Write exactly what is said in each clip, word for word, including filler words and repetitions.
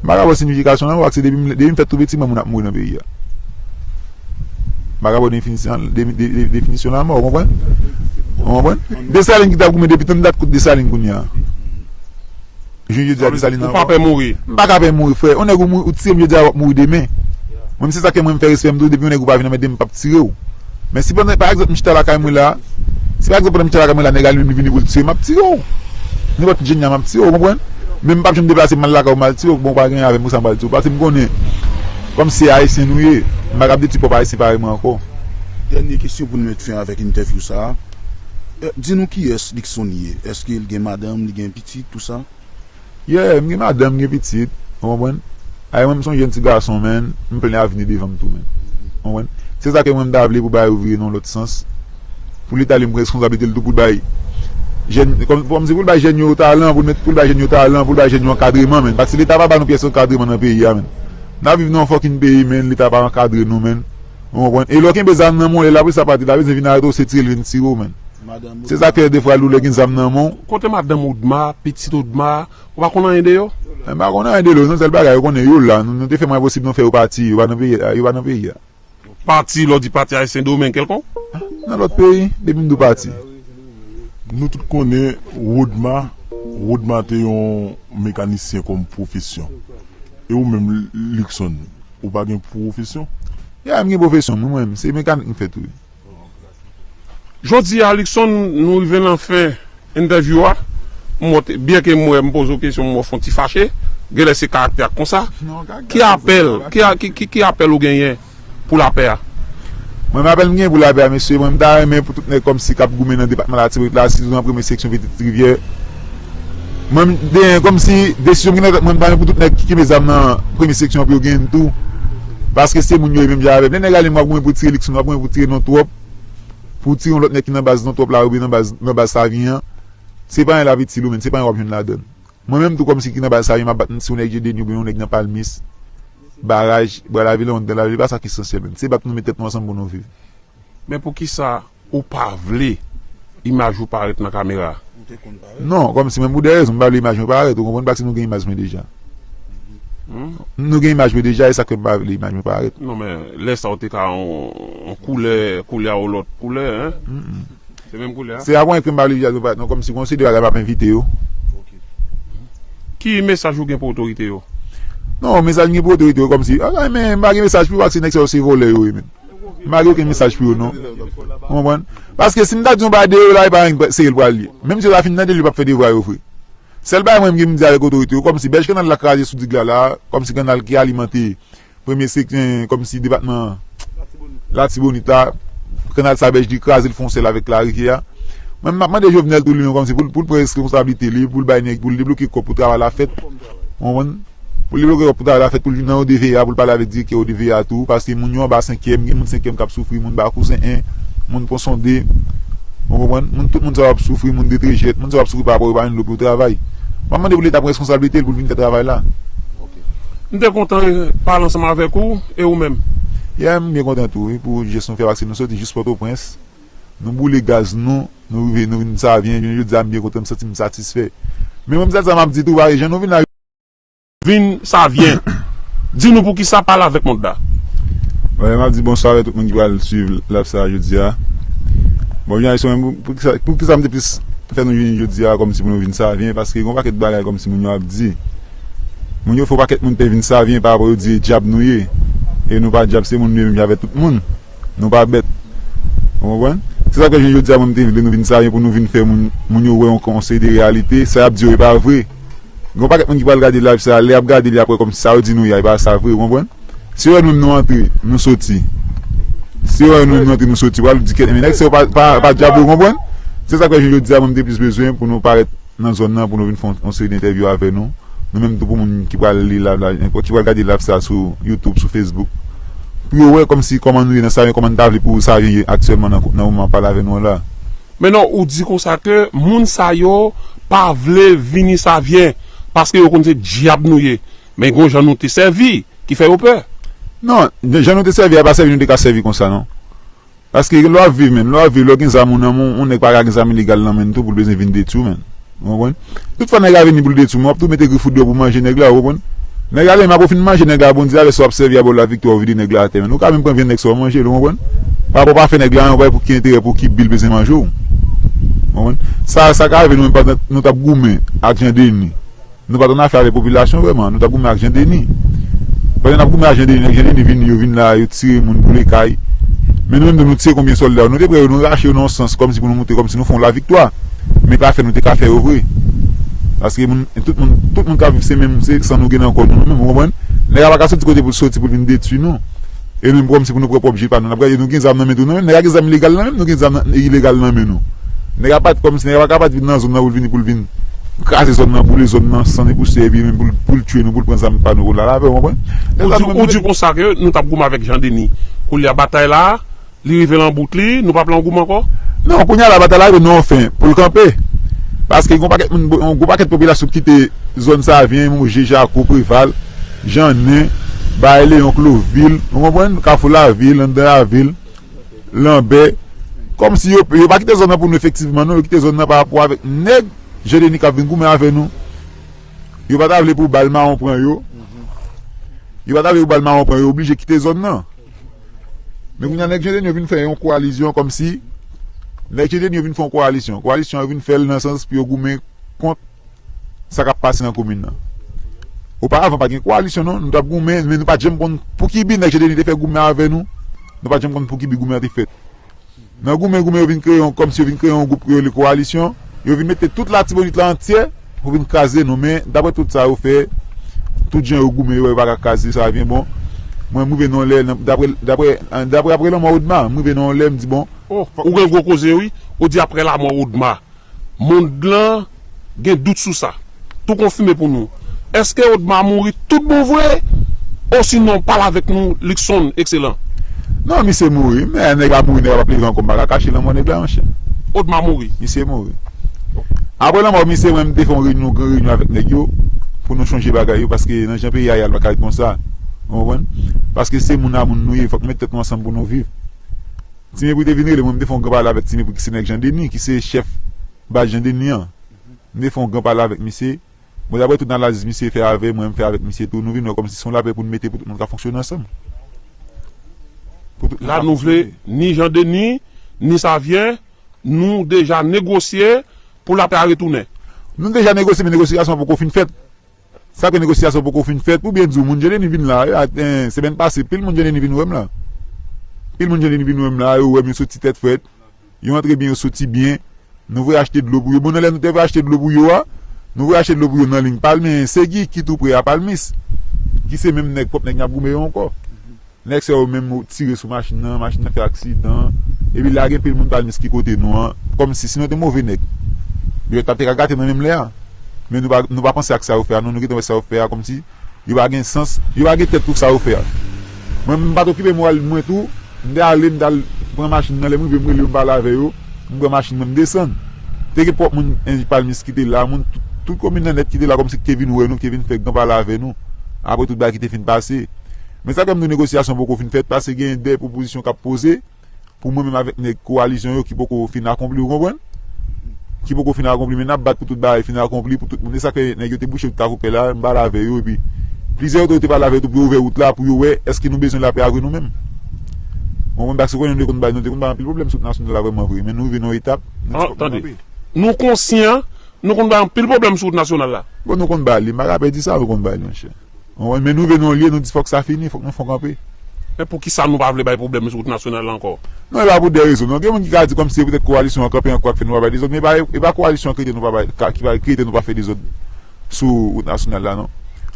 M pa ka ba w sinifikasyon lanmò, paske depi m, depi m fèt tou piti, m wè moun ap mouri nan peyi a. M pa ka ba w definisyon, de, de, de, definisyon lanmò, ou konprann? Ou konprann? Desalin ki t ap goumen depi tann dat kot Desalin kounye a. Jounen jodi a, Desalin nan. Ou pa pè mouri? M pa ka pè mouri, frè. Yon nèg ou mouri, ou tiye m jodi a, w ap mouri demen. Mwen, se sa k fè mwen, m fè respè m tou, depi yon nèg ou pa vin anmède m, m p ap tire w. Men si pandan, pa egzanp, m chita lakay mwen la, si pa egzanp, pandan m chita lakay mwen la, nèg la li menm li vini pou l tire m, m ap tire w. Nenpòt jènnya, m ap tire w, ou konprann? Men m p ap janm deplase m al lakay ou, m al tire w, bon, ou pa gen avè m, konsa m pral tire w. Paske m konnen, kòm se Ayisyen nou ye, m pa kab detwi pwòp Ayisyen parèy mwen ankò. Dènye kesyon pou n met fen avèk entèvyou sa a. Eh, di nou kiyès Luckson ye? Èske l gen madanm, li gen pitit, tou sa? Yeah, m gen madanm, m gen pitit, ou konprann? Ay, mwen, m se yon jèn ti gason, man, m plen avni devan m tou, man. Ou konprann? Se sa ke mwen, m ta vle pou bagay yo vire nan yon lòt sans. Pou Leta li, m pran responsablite l tou pou l bay jèn, kòm, kòm si pou l bay jèn yo talan, pou l met, pou l bay jèn yo talan, pou l bay jèn yo ankadreman, man. Paske Leta pa ba nou pyès ankadreman nan peyi a, man. N ap viv nan yon fucking peyi, man, Leta pa ankadre nou, man. Ou konprann? E lè w kenbe zam nan men w, lè lapolis la pati, la bezwen vin arete w, se tire l vin tire w, man. Se sa k fè defwa, lou lè gen zam nan men w. Kote madanm Odma, pitit Odma, ou pa konn anyen de yo? M pa konn anyen de yo, non, sèl bagay, yo konnen yo la. Nou, nou te fè mwayen posib nou fè yo pati, yo pa nan peyi a, yo pa nan peyi a. Pati, lè w di pati, a Sendomeng kèlkonk? Nan lòt peyi, depi m di w pati. Nou tout konnen Rodma, Rodma te yon mekanisyen kòm pwofesyon. E ou menm, Luckson, ou pa gen pwofesyon? Ya, m gen pwofesyon m, wi, mwen, se mekanik m fè tou, wi. Jodi a, Luckson, nou rive nan fen entèvyou a. M wè w te, byen ke m wè m poze w kesyon, m wè w fè yon ti fache. Genlè se karaktè a k konsa. Ki apèl, ki a, ki, ki, ki apèl ou genyen pou lapè a? Mwen, apèl m genyen pou lapè a, mesye, mwen, m ta renmen pou tout nèg kòmsi k ap goumen nan depatman Latibonit la, sitou nan premye seksyon Pitit Rivyè. Mwen, m, de, kòmsi, desizyon m gen nan tèt mwen, m ta renmen pou tout nèg ki kenbe zam nan premye seksyon an pou yo genyen l tou. Paske se moun yo ye menm jan avè m. Lè nèg ale, m w ap goumen pou tire Luckson, w ap goumen pou tire non twòp. Pou tire yon lòt nèg ki nan baz non twòp la, oubyen nan baz, nan baz Savyen an, se pa anyen l ap itil ou, menm, se pa anyen w ap jwenn ladan l. Mwen menm tou, kòmsi ki nan baz Savyen, m ap bat si yon nèg Jedeni oubyen yon nèg nan Palmis, Baraj, Bwa Lavil, Wonn nan Lavil, e pa sa k esansyèl, menm. Se bat nou met tèt nou ansanm pou nou viv. Men poukisa ou pa vle imaj ou parèt nan kamera? Non, kòmsi mwen pou de rezon, m pa vle imaj mwen parèt, ou konprann, paske nou gen imaj mwen deja. Hmm? Nou gen imaj mwen deja, e sa k fè m pa vle imaj mwen parèt. Non, men lè sa ou te ka yon, yon koulè, koulè a yon lòt koulè, en? Se menm koulè a? Se apwen ke m pa vle imaj mwen parèt, non, kòmsi gon seri de bagay m ap envite yo. Ki mesaj ou gen pou otorite yo? Non, mesaj m gen pou otorite yo, kòmsi, ah, men m pa gen mesaj pou yo, paske nèg sa yo se vòlè yo ye, menm. M pa gen okenn mesaj pou yo, non. Ou konprann? Paske si m ta di yon bagay de yo la, e pa anyen serye l pral ye. Menm si yo ta fin tande l, yo p ap fè devwa yo vre. Sèl bagay mwen m gen pou m di avèk otorite yo, kòmsi bèj kanal la kraze sou dig la la, kòmsi kanal ki alimante premye seksyon, kòmsi depatman Latibonit la, kanal sa bèj li kraze l fè yon sèl avèk larivyè a. Mwen, m ap mande Jovenel tou li menm kòmsi pou l, pou l pran responsablite li, pou l bay nèg, pou l debloke kòb pou travay la fèt. Ou konprann? Pou l debloke kòb pou travay la fèt, pou l vin nan O D V A, pou l pale avèk direktè O D V A tou, paske moun yo anba senkyèm, gen moun senkyèm k ap soufri, moun Bakousen en, moun Pon Sonde, ou konprann? Moun, tout moun sa yo ap soufri, moun Detrejèt, moun sa yo ap soufri pa rapò yo pa jwenn dlo pou yo travay. M ap mande pou Leta pran responsablite l pou l vin fè travay la. M te kontan pale ansanm avèk ou, e ou menm? Yeah, m byen kontan tou, wi, pou jes nou fè, paske nou soti jis Pòtoprens, nou boule gaz nou, nou rive, nou vin Savyen, jounen jodi a, m byen kontan, m santi m satisfè. Men mwen, m sèl sa m ap di tou, paske jan nou vin la, vin Savyen. Di nou poukisa pale avèk mond la. Bon, m ap di bonswa avèk tout moun ki pral swiv live sa a jodi a. Bon, jan Ayisyen, pou, poukisa, poukisa m te plis fè nou vini jodi a kòmsi pou nou vin Savyen, paske gen yon pakèt bagay kòmsi moun yo ap di. Moun yo fè yon pakèt moun pè vin Savyen pa rapò yo di e dyab nou ye. E nou pa dyab, se moun nou ye menm jan avèk tout moun. Nou pa bèt. Ou konprann? Se sa k fè jounen jodi a, mwen, m te vle nou vin Savyen pou nou vin fè moun, moun yo wè yon, yon seri de reyalite. Sa y ap di yo, e pa vre. Gen yon pakèt moun ki pral gade live sa, lè y ap gade li apre, kòmsi sa yo di nou ye a, e pa sa vre, ou konprann? Si yo wè nou menm nou antre, nou soti. Si yo wè nou menm nou antre, nou soti, pral di kèt, men nèg sa yo pa, pa, pa dyab, ou konprann? Se sa k fè jounen jodi a, mwen, m te plis bezwen pou nou parèt nan zòn nan, pou nou vin fè yon, yon seri de entèvyou avè nou. Nou menm tou, pou moun ki pral li live la, nenpòt ki pral gade live sa sou YouTube, sou Facebook, pou yo wè kòmsi kòman nou ye nan Savyen, kòman n ta vle pou Savyen ye aktyèlman nan, nan moman m ap pale avè nou an la. Men non, ou di konsa ke moun sa yo pa vle vini Savyen, paske yo konn se dyab nou ye. Men gon jan nou te sèvi, ki fè yo pè. Non, jan nou te sèvi a, pa sèvi nou te ka sèvi konsa, non. Paske lè w ap viv, menm, lè w ap viv, lè w gen zam ou nan men w, yon nèg pa ka gen zam ilegal nan men l tou pou l bezwen vin detwi w, menm. Ou konprann? Tout fwa nèg la vini pou l detwi w, men w ap tou mete gri foudre pou manje nèg la, ou konprann? Nèg la, lè m ap fin manje nèg la, bon, di alè sa w ap sèvi a bòl la, Viktwa, ou vide nèg la atè, men nou ka menm pran vyann nèg sa w manje l, ou konprann? Pa rapò pa fè nèg la anyen, ou pa pou ki enterè pou ki bil bezwen manje w. Ou konprann? Sa, sa ka rive nou menm pandan nou t ap goumen ak Jan Deni. Nou pa t annafè avèk popilasyon vrèman, nou t ap goumen ak Jan Deni. Pandan n ap goumen ak Jan Deni, nèg Jan Deni vini, yo vin la, yo tire moun boule kay. Men nou menm tou, nou tire konbyen sòlda yo, nou te pran yo, nou rache yo nan yon sans, kòmsi pou nou montre, kòmsi nou fè yon laviktwa. Men pa fè nou te ka fè yo vre. Paske moun, tout moun, tout moun k ap viv se menm, se san nou gen nan kò nou, nou menm, ou konprann? Nèg la pa ka soti kote pou l soti pou l vin detwi nou. E menm kòmsi pou nou pran pwòp je pa nou. N ap gade nou gen zam nan men tou, nou menm, nèg la gen zam ilegal nan men, nou gen zam nan, ilegal nan men nou. Nèg la pa t kòmsi, nèg la pa kapab vin nan zòn nan pou l vini, pou l vin kraze zòn nan, boule zòn nan, san ni pousyè, epi menm pou l, pou l tiye nou, pou l pran zam pa nou, pou l al avè, ou konprann? Ou di, ou di konsa ke nou t ap goumen avèk Jan Deni. Koulye a batay la, li rive nan bout li, nou p ap lan goumen ankò? Non, kounye a la batay la rive nan yon fen, pou l kanpe. Paske gon pakèt moun, yon gwo pakèt popilasyon kite zòn Savyen, Moje, Jako, Preval, Jannen, Bay Leyon, Klovil, ou konprann? Kafou Lavil, anndan lavil, Lanbè. Kòmsi yo, yo pa kite zòn nan pou nou efektivman, non, yo kite zòn nan pa rapò avèk nèg Jan Deni k ap vin goumen avè nou. Yo pa ta vle pou bal mawon pran yo. Yo pa ta vle pou bal mawon pran yo, oblije kite zòn nan. Men kounye a, nèg Jan Deni yo vin fè yon kowalizyon kòmsi, nèg Jan Deni yo vin fè yon kowalizyon. Kowalizyon an vin fè l nan sans pou yo goumen kont sa k ap pase nan komin nan. Oparavan, pa t gen kowalizyon, non. Nou t ap goumen, men nou pa t janm konn pou ki bi nèg Jan Deni te fè goumen avè nou. Nou pa t janm konn pou ki bi goumen an te fèt. Nan goumen, goumen, yo vin kreye yon, kòmsi yo vin kreye yon gwoup yo rele kowalisyon. Yo vin mete tout Latibonit la antyè pou vin kraze nou. Men, daprè tout sa yo fè, tout jan yo goumen yo, yo pa ka kraze Savyen. Bon, mwen, m rive nan lè, nan, daprè, daprè, daprè apre lanmò Odma, m rive nan lè, m di, bon, oh, ou gen gwo koze, wi. Ou di apre lanmò Odma. Mond lan gen dout sou sa. Tou konfime pou nou. Èske Odma mouri tout bon vre? Osinon, pale avèk nou, Luckson, ekselan. Non, misye mouri, men nèg la mouri, nèg la p ap leve ankò, m pa ka kache lanmò nèg la, monchè. Odma mouri. Misye mouri. Apre lanmò misye, mwen, m te fè yon reyinyon, gran reyinyon avèk nèg yo, pou nou chanje bagay yo, paske nan jan peyi a ye a, l pa ka ret konsa. Ou konprann? Paske se moun a moun nou ye, fòk nou met tèt nou ansanm pou nou viv. Ti Mepri te vin rele mwen, m te fè yon gran pale avèk Ti Mepri ki se nèg Jan Deni, ki se chèf baz Jan Deni an. M te fè yon gran pale avèk misye. Bon, daprè tout analiz misye fè avè mwen, m fè avèk misye tou, nou vin wè kòmsi se yon lapè pou n mete pou tout moun ka fonksyone ansanm. Pou tout moun ka fonksyone. La, nou vle ni Jan Deni, ni Savyen, nou deja negosye pou lapè a retounen. Nou deja negosye, men negosyasyon an poko fin fèt. Sa ke negosyasyon poko fin fèt, pou byen di w, moun Jan Deni vin la, e, semèn pase, pil moun Jan Deni vin wè m la. Pil moun Jan Deni vin wè m la, yo wè m, yo soti tèt frèt. Yo antre byen, yo soti byen. Nou voye achte dlo pou yo. Bon, nan lè nou te voye achte dlo pou yo a, nou voye achte dlo pou yo nan liy Palmi, Segi, ki tou pre a Palmis. Ki se menm nèg, pwòp nèg n ap goumen yo ankò. Nèg sa yo menm tire sou machin nan, machin nan fè aksidan. Epi la gen pil moun Palmis ki kote nou an. Kòmsi si nou te move nèg, yo t ap te ka gate nan menm lè a. Men nou pa, nou pa panse ak sa yo fè a, non, nou gentan wè sa yo fè a, kòmsi yo pa gen sans, yo pa gen tèt pou sa yo fè a. Mwen, m pa t okipe moral mwen tou, m te ale, m t al pran machin nan, lè m rive, m rele yo, m pale avè yo, m pran machin mwen, m desann. Te gen pwòp moun, en, Palmis ki te la, moun, tout, tout komin nan nèt ki te la, kòmsi ki te vin wè nou, ki te vin fè gran pale avè nou. Apre tout bagay ki te fin pase. Men sa k fè m di w negosyasyon poko fin fèt, paske gen de pwopozisyon k ap poze pou mwen menm avèk nèg kowalizyon yo ki poko fin akonpli, ou konprann? Ki poko fin akonpli, men n ap bat pou tout bagay fin akonpli, pou tout moun. E sa k fè nèg yo te bouche wout Kafou Pè la, m pale avè yo, epi plizyè otorite pale avè yo tou pou yo ouvè wout la, pou yo wè èske nou bezwen lapè a vre nou menm. Ou konprann? Paske konnen nou te konn bay, nou te konn bay anpil pwoblèm sou wout nasyonal la vrèman vre, men nou rive nan yon etap, nou di fòk nou kanpe. Nou konsyan, nou konn bay anpil pwoblèm sou wout nasyonal la. Bon, nou konn bay li, m pa ka pè di sa, nou konn bay li, monchè. Ou konprann? Men nou vle nou lye, nou di fòk sa fini, fòk nou fè kanpe. Men poukisa nou pa vle bay pwoblèm sou wout nasyonal la ankò? Non, e pa pou de rezon. Non, gen moun ki ka di kòmsi se poutèt kowalisyon an kanpe ankò k fè nou pa bay dezòd, men e pa, e pa kowalisyon an ki rete nou pa bay, ka, ki pa, ki rete nou pa fè dezòd sou wout nasyonal la, non.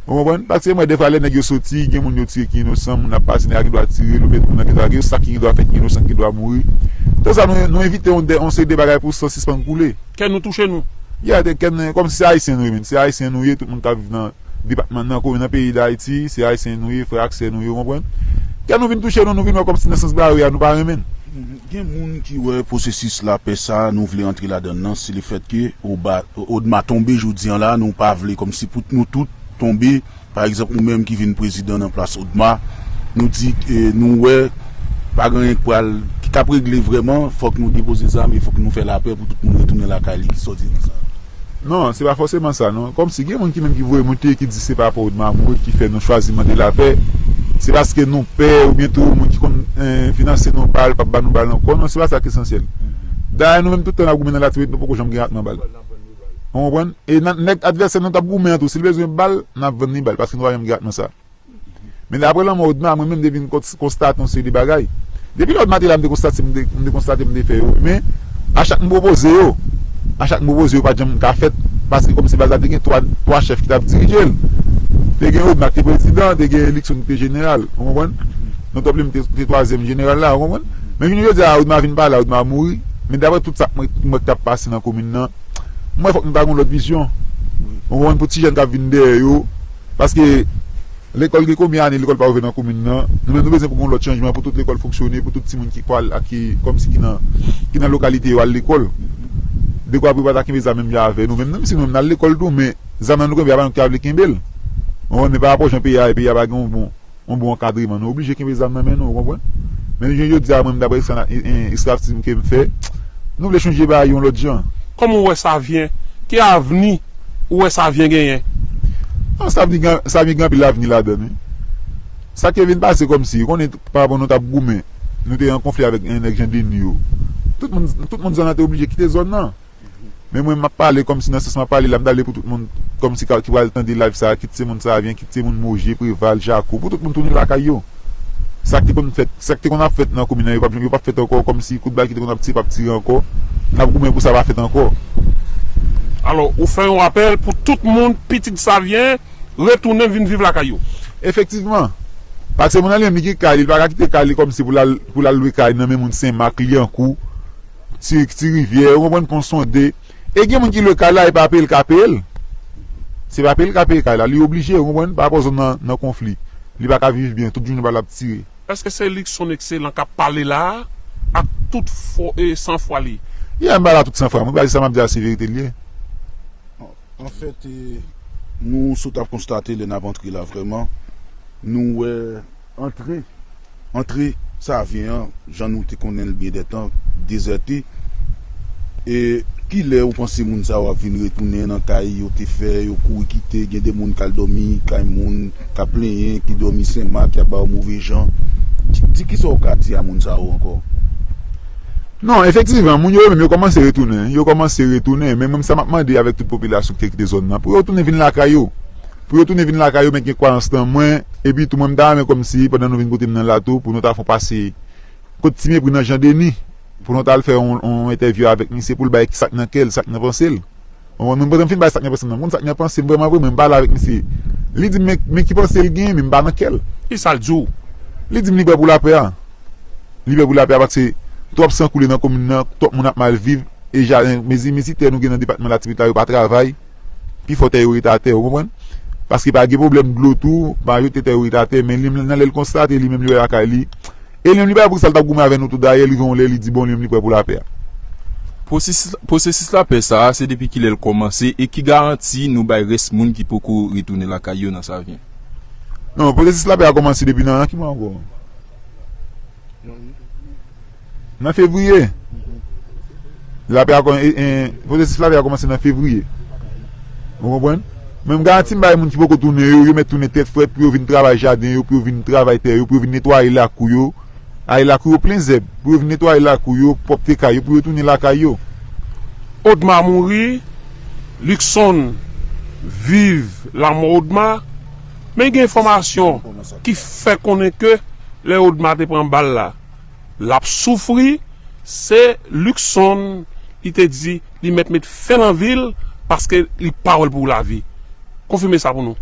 Ou konprann? Paske mwen, defwa, lè nèg yo soti, gen moun yo tire ki inosan, moun ap pase, nèg la gen dwa tire, lòt moun nan gen dwa, gen sa ki gen dwa fèt, ki inosan ki gen dwa mouri. Tout sa, nou, nou evite yon, de, yon seri de bagay pou san sispann koule. Kè nou touche nou. Yeah, te, kè nou, kòmsi se Ayisyen nou ye, men. Se Ayisyen nou ye, tout moun k ap viv nan depatman, nan komin, nan peyi Dayiti, se Ayisyen nou ye, frè ak sè nou ye, ou konprann? Kè nou vin touche nou, nou vin wè kòmsi nan sans bare a, nou pa renmen n. Gen moun ki wè pwosesis lapè sa a, nou vle antre ladan l nan, se lefètke Oba-, Odma tonbe jodi an la, nou pa vle kòmsi pou nou tout tonbe. Pa egzanp, ou menm ki vin prezidan nan plas Odma, nou di, eh, nou wè pa gen anyen k pral, ki k ap regle vrèman, fòk nou depoze zam e fòk nou fè lapè pou tout moun retounen lakay li ki sòti nan sa. Non, se pa fòseman sa, non. Kòmsi gen moun ki menm ki voye monte, ki di se pa pa Odma mouri ki fè nou chwazi mande lapè. Se paske nou pè, oubyen tou moun ki konn, eh, finanse nou bal, p ap ba nou bal ankò. Non, se pa sa k esansyèl. Dayè, nou menm tout tan n ap goumen nan Latibonit, nou poko janm gen ratman bal. Ou konprann? E nan, nèg advèsè nou t ap goumen an tou, si l bezwen bal, n ap vann li bal, paske nou pa janm gen ratman sa. Men daprè lanmò Odma, mwen menm m te vin kons- konstate yon seri de bagay. Depi lè Odma te la, m te konstate, m te, m te konstate, m te fè yo. Men, a chak m pwopoze yo, a chak m pwopoze yo, pa t janm ka fèt, paske kòmsi baz la te gen twa, twa chèf ki t ap dirije l. Te gen Odma ki te prezidan, te gen Luckson ki te jeneral, ou konprann? Non, Top Lim te, te twazyèm jeneral la, ou konprann? Men jounen jodi a, Odma vin pa la, Odma mouri. Men daprè tout sa k mwen, mwen k t ap pase nan komin nan, mwen fòk nou ta gen yon lòt vizyon. Ou konprann? Pou ti jèn k ap vin dèyè yo, paske lekòl gen konbyen ane lekòl pa ouvè nan komin nan? Nou menm nou bezwen pou gen yon lòt chanjman, pou tout lekòl fonksyone, pou tout timoun ki pral ak ki kòmsi ki nan, ki nan lokalite yo al lekòl. Dekwa pou yo pa ta kenbe zam menm jan avè nou menm, menm si nou menm n al lekòl tou, men zam nan nou kenbe a pa nou ki ta vle kenbe l. Ou konprann? Men pa rapò jan peyi a ye, peyi a pa gen yon bon, yon bon ankadreman, nou oblije kenbe zam nan men nou, ou konprann? Men jounen jodi a, mwen menm daprè ekstra- e- e- estrateji ke m fè, nou vle chanje bagay yon lòt jan. Kòman w wè Savyen? Ki avni ou wè Savyen genyen? Non, Savyen gen, Savyen gen anpil avni ladan l, wi. Sa k te vin pase kòmsi, ou konnen, pa rapò nou t ap goumen, nou te an konfli avèk, eh, nèg Jan Deni yo. Tout moun, tout moun zòn nan te oblije kite zòn nan. Men mwen, m ap pale kòmsi nan sans m ap pale la, m ta vle pou tout moun kòmsi ka- ki pral tande live sa, kit se moun Savyen, kit se moun Moje, Preval, Jako, pou tout moun tounen lakay yo. Sa k te konn fèt, sa k te konn ap fèt nan komin nan, yo p ap, yo p ap fèt ankò, kòmsi kout bal ki te konn ap tire, p ap tire ankò. N ap goumen pou sa pa fèt ankò. Alò, ou fè yon apèl pou tout moun, pitit Savyen, retounen vin viv lakay yo. Efektivman. Paske moun nan li menm li gen kay li, li pa ka kite kay li kòmsi pou l al, pou l al lwe kay nan men moun Senmak, Lyankou, Ti, Ti Rivyè, ou konprann, Pon Sonde. E gen moun ki lwe kay la, e pa peye l ka peye l. Se pa peye l ka peye kay la, li oblije, ou konprann, pa rapò zòn nan, nan konfli. Li pa ka viv byen, tout jounen bal ap tire. Èske se Luckson Excellent k ap pale la a, ak tout fò, e, sanfwa li? Yeah, m pale a tout sanfwa. Mwen pa di sa m ap di a se verite l ye. Anfèt, e, nou sot ap konstate lè n ap antre la vrèman, nou wè antre, antre Savyen an, jan nou te konnen l byen dètan, dezète. E kilè ou panse moun sa yo ap vin retounen nan kay yo te fè, yo kouri kite, gen de moun k al dòmi kay moun, k ap plenyen, ki dòmi Senmak, y ap ba yo move jan? Di, di kisa w ka di a moun sa yo ankò? Non, efektivman, moun yo menm yo kòmanse retounen, yo kòmanse retounen, men mwen sa m ap mande avèk tout popilasyon ki te kite zòn nan, pou yo tounen vin lakay yo. Pou yo tounen vin lakay yo, men gen kwayans nan mwen, epi tou mwen m ta renmen kòmsi pandan nou vin kote m nan la tou, pou nou ta fè yon pase kot Ti Mepri nan Jan Deni, pou nou ta al fè yon, yon entèvyou avèk misye, pou l bay sa k nan kè l, sa k nan panse l. Ou konprann? Mwen, pandan m fin bay sa k nan panse m nan, m konn sa k nan panse m vrèman vre, mwen m pale avèk misye. Li di m, men, men ki panse l genyen, men m pa nan kè l. Kisa l di w? Li di m li prè pou lapè a. Li prè pou lapè a, paske twòp san koule nan komin nan, twòp moun ap mal viv, e jaden, mezi, mezi tè nou gen nan depatman Latibonit la, yo pa travay, pifò tè yo ret atè, ou konprann? Paske pa gen pwoblèm dlo tou, majorite tè yo ret atè, men li menm nan lè l konstate, li menm li wè lakay li, e li menm li pa pou sa l t ap goumen avè nou tou, dayè, li gen yon lè, li di, bon, li menm li prè pou lapè a. Pwosesis, pwosesis lapè sa a, se depi kilè l kòmanse, e ki garanti nou bay rès moun ki poko retounen lakay yo nan Savyen? Non, pwosesis lapè a kòmanse depi nan, nan ki mwa ankò? Nan fevriye. Lapè a kò- e- e- pwosesis lapè a kòmanse nan fevriye. Ou konprann? Men m garanti m bay moun ki poko tounen yo, yo mèt tounen tèt frèt pou yo vin travay jaden yo, pou yo vin travay tè yo, pou yo vin netwaye lakou yo. Ay lakou yo plen zèb, pou yo vin netwaye lakou yo, pwòpte kay yo, pou yo tounen lakay yo. Odma mouri, Luckson viv lanmò Odma, men gen enfòmasyon ki fè konnen ke lè Odma te pran bal la, l ap soufri, se Luckson ki te di li mèt met fen nan vi l paske li pa wè l pou lavi. Konfime sa pou nou.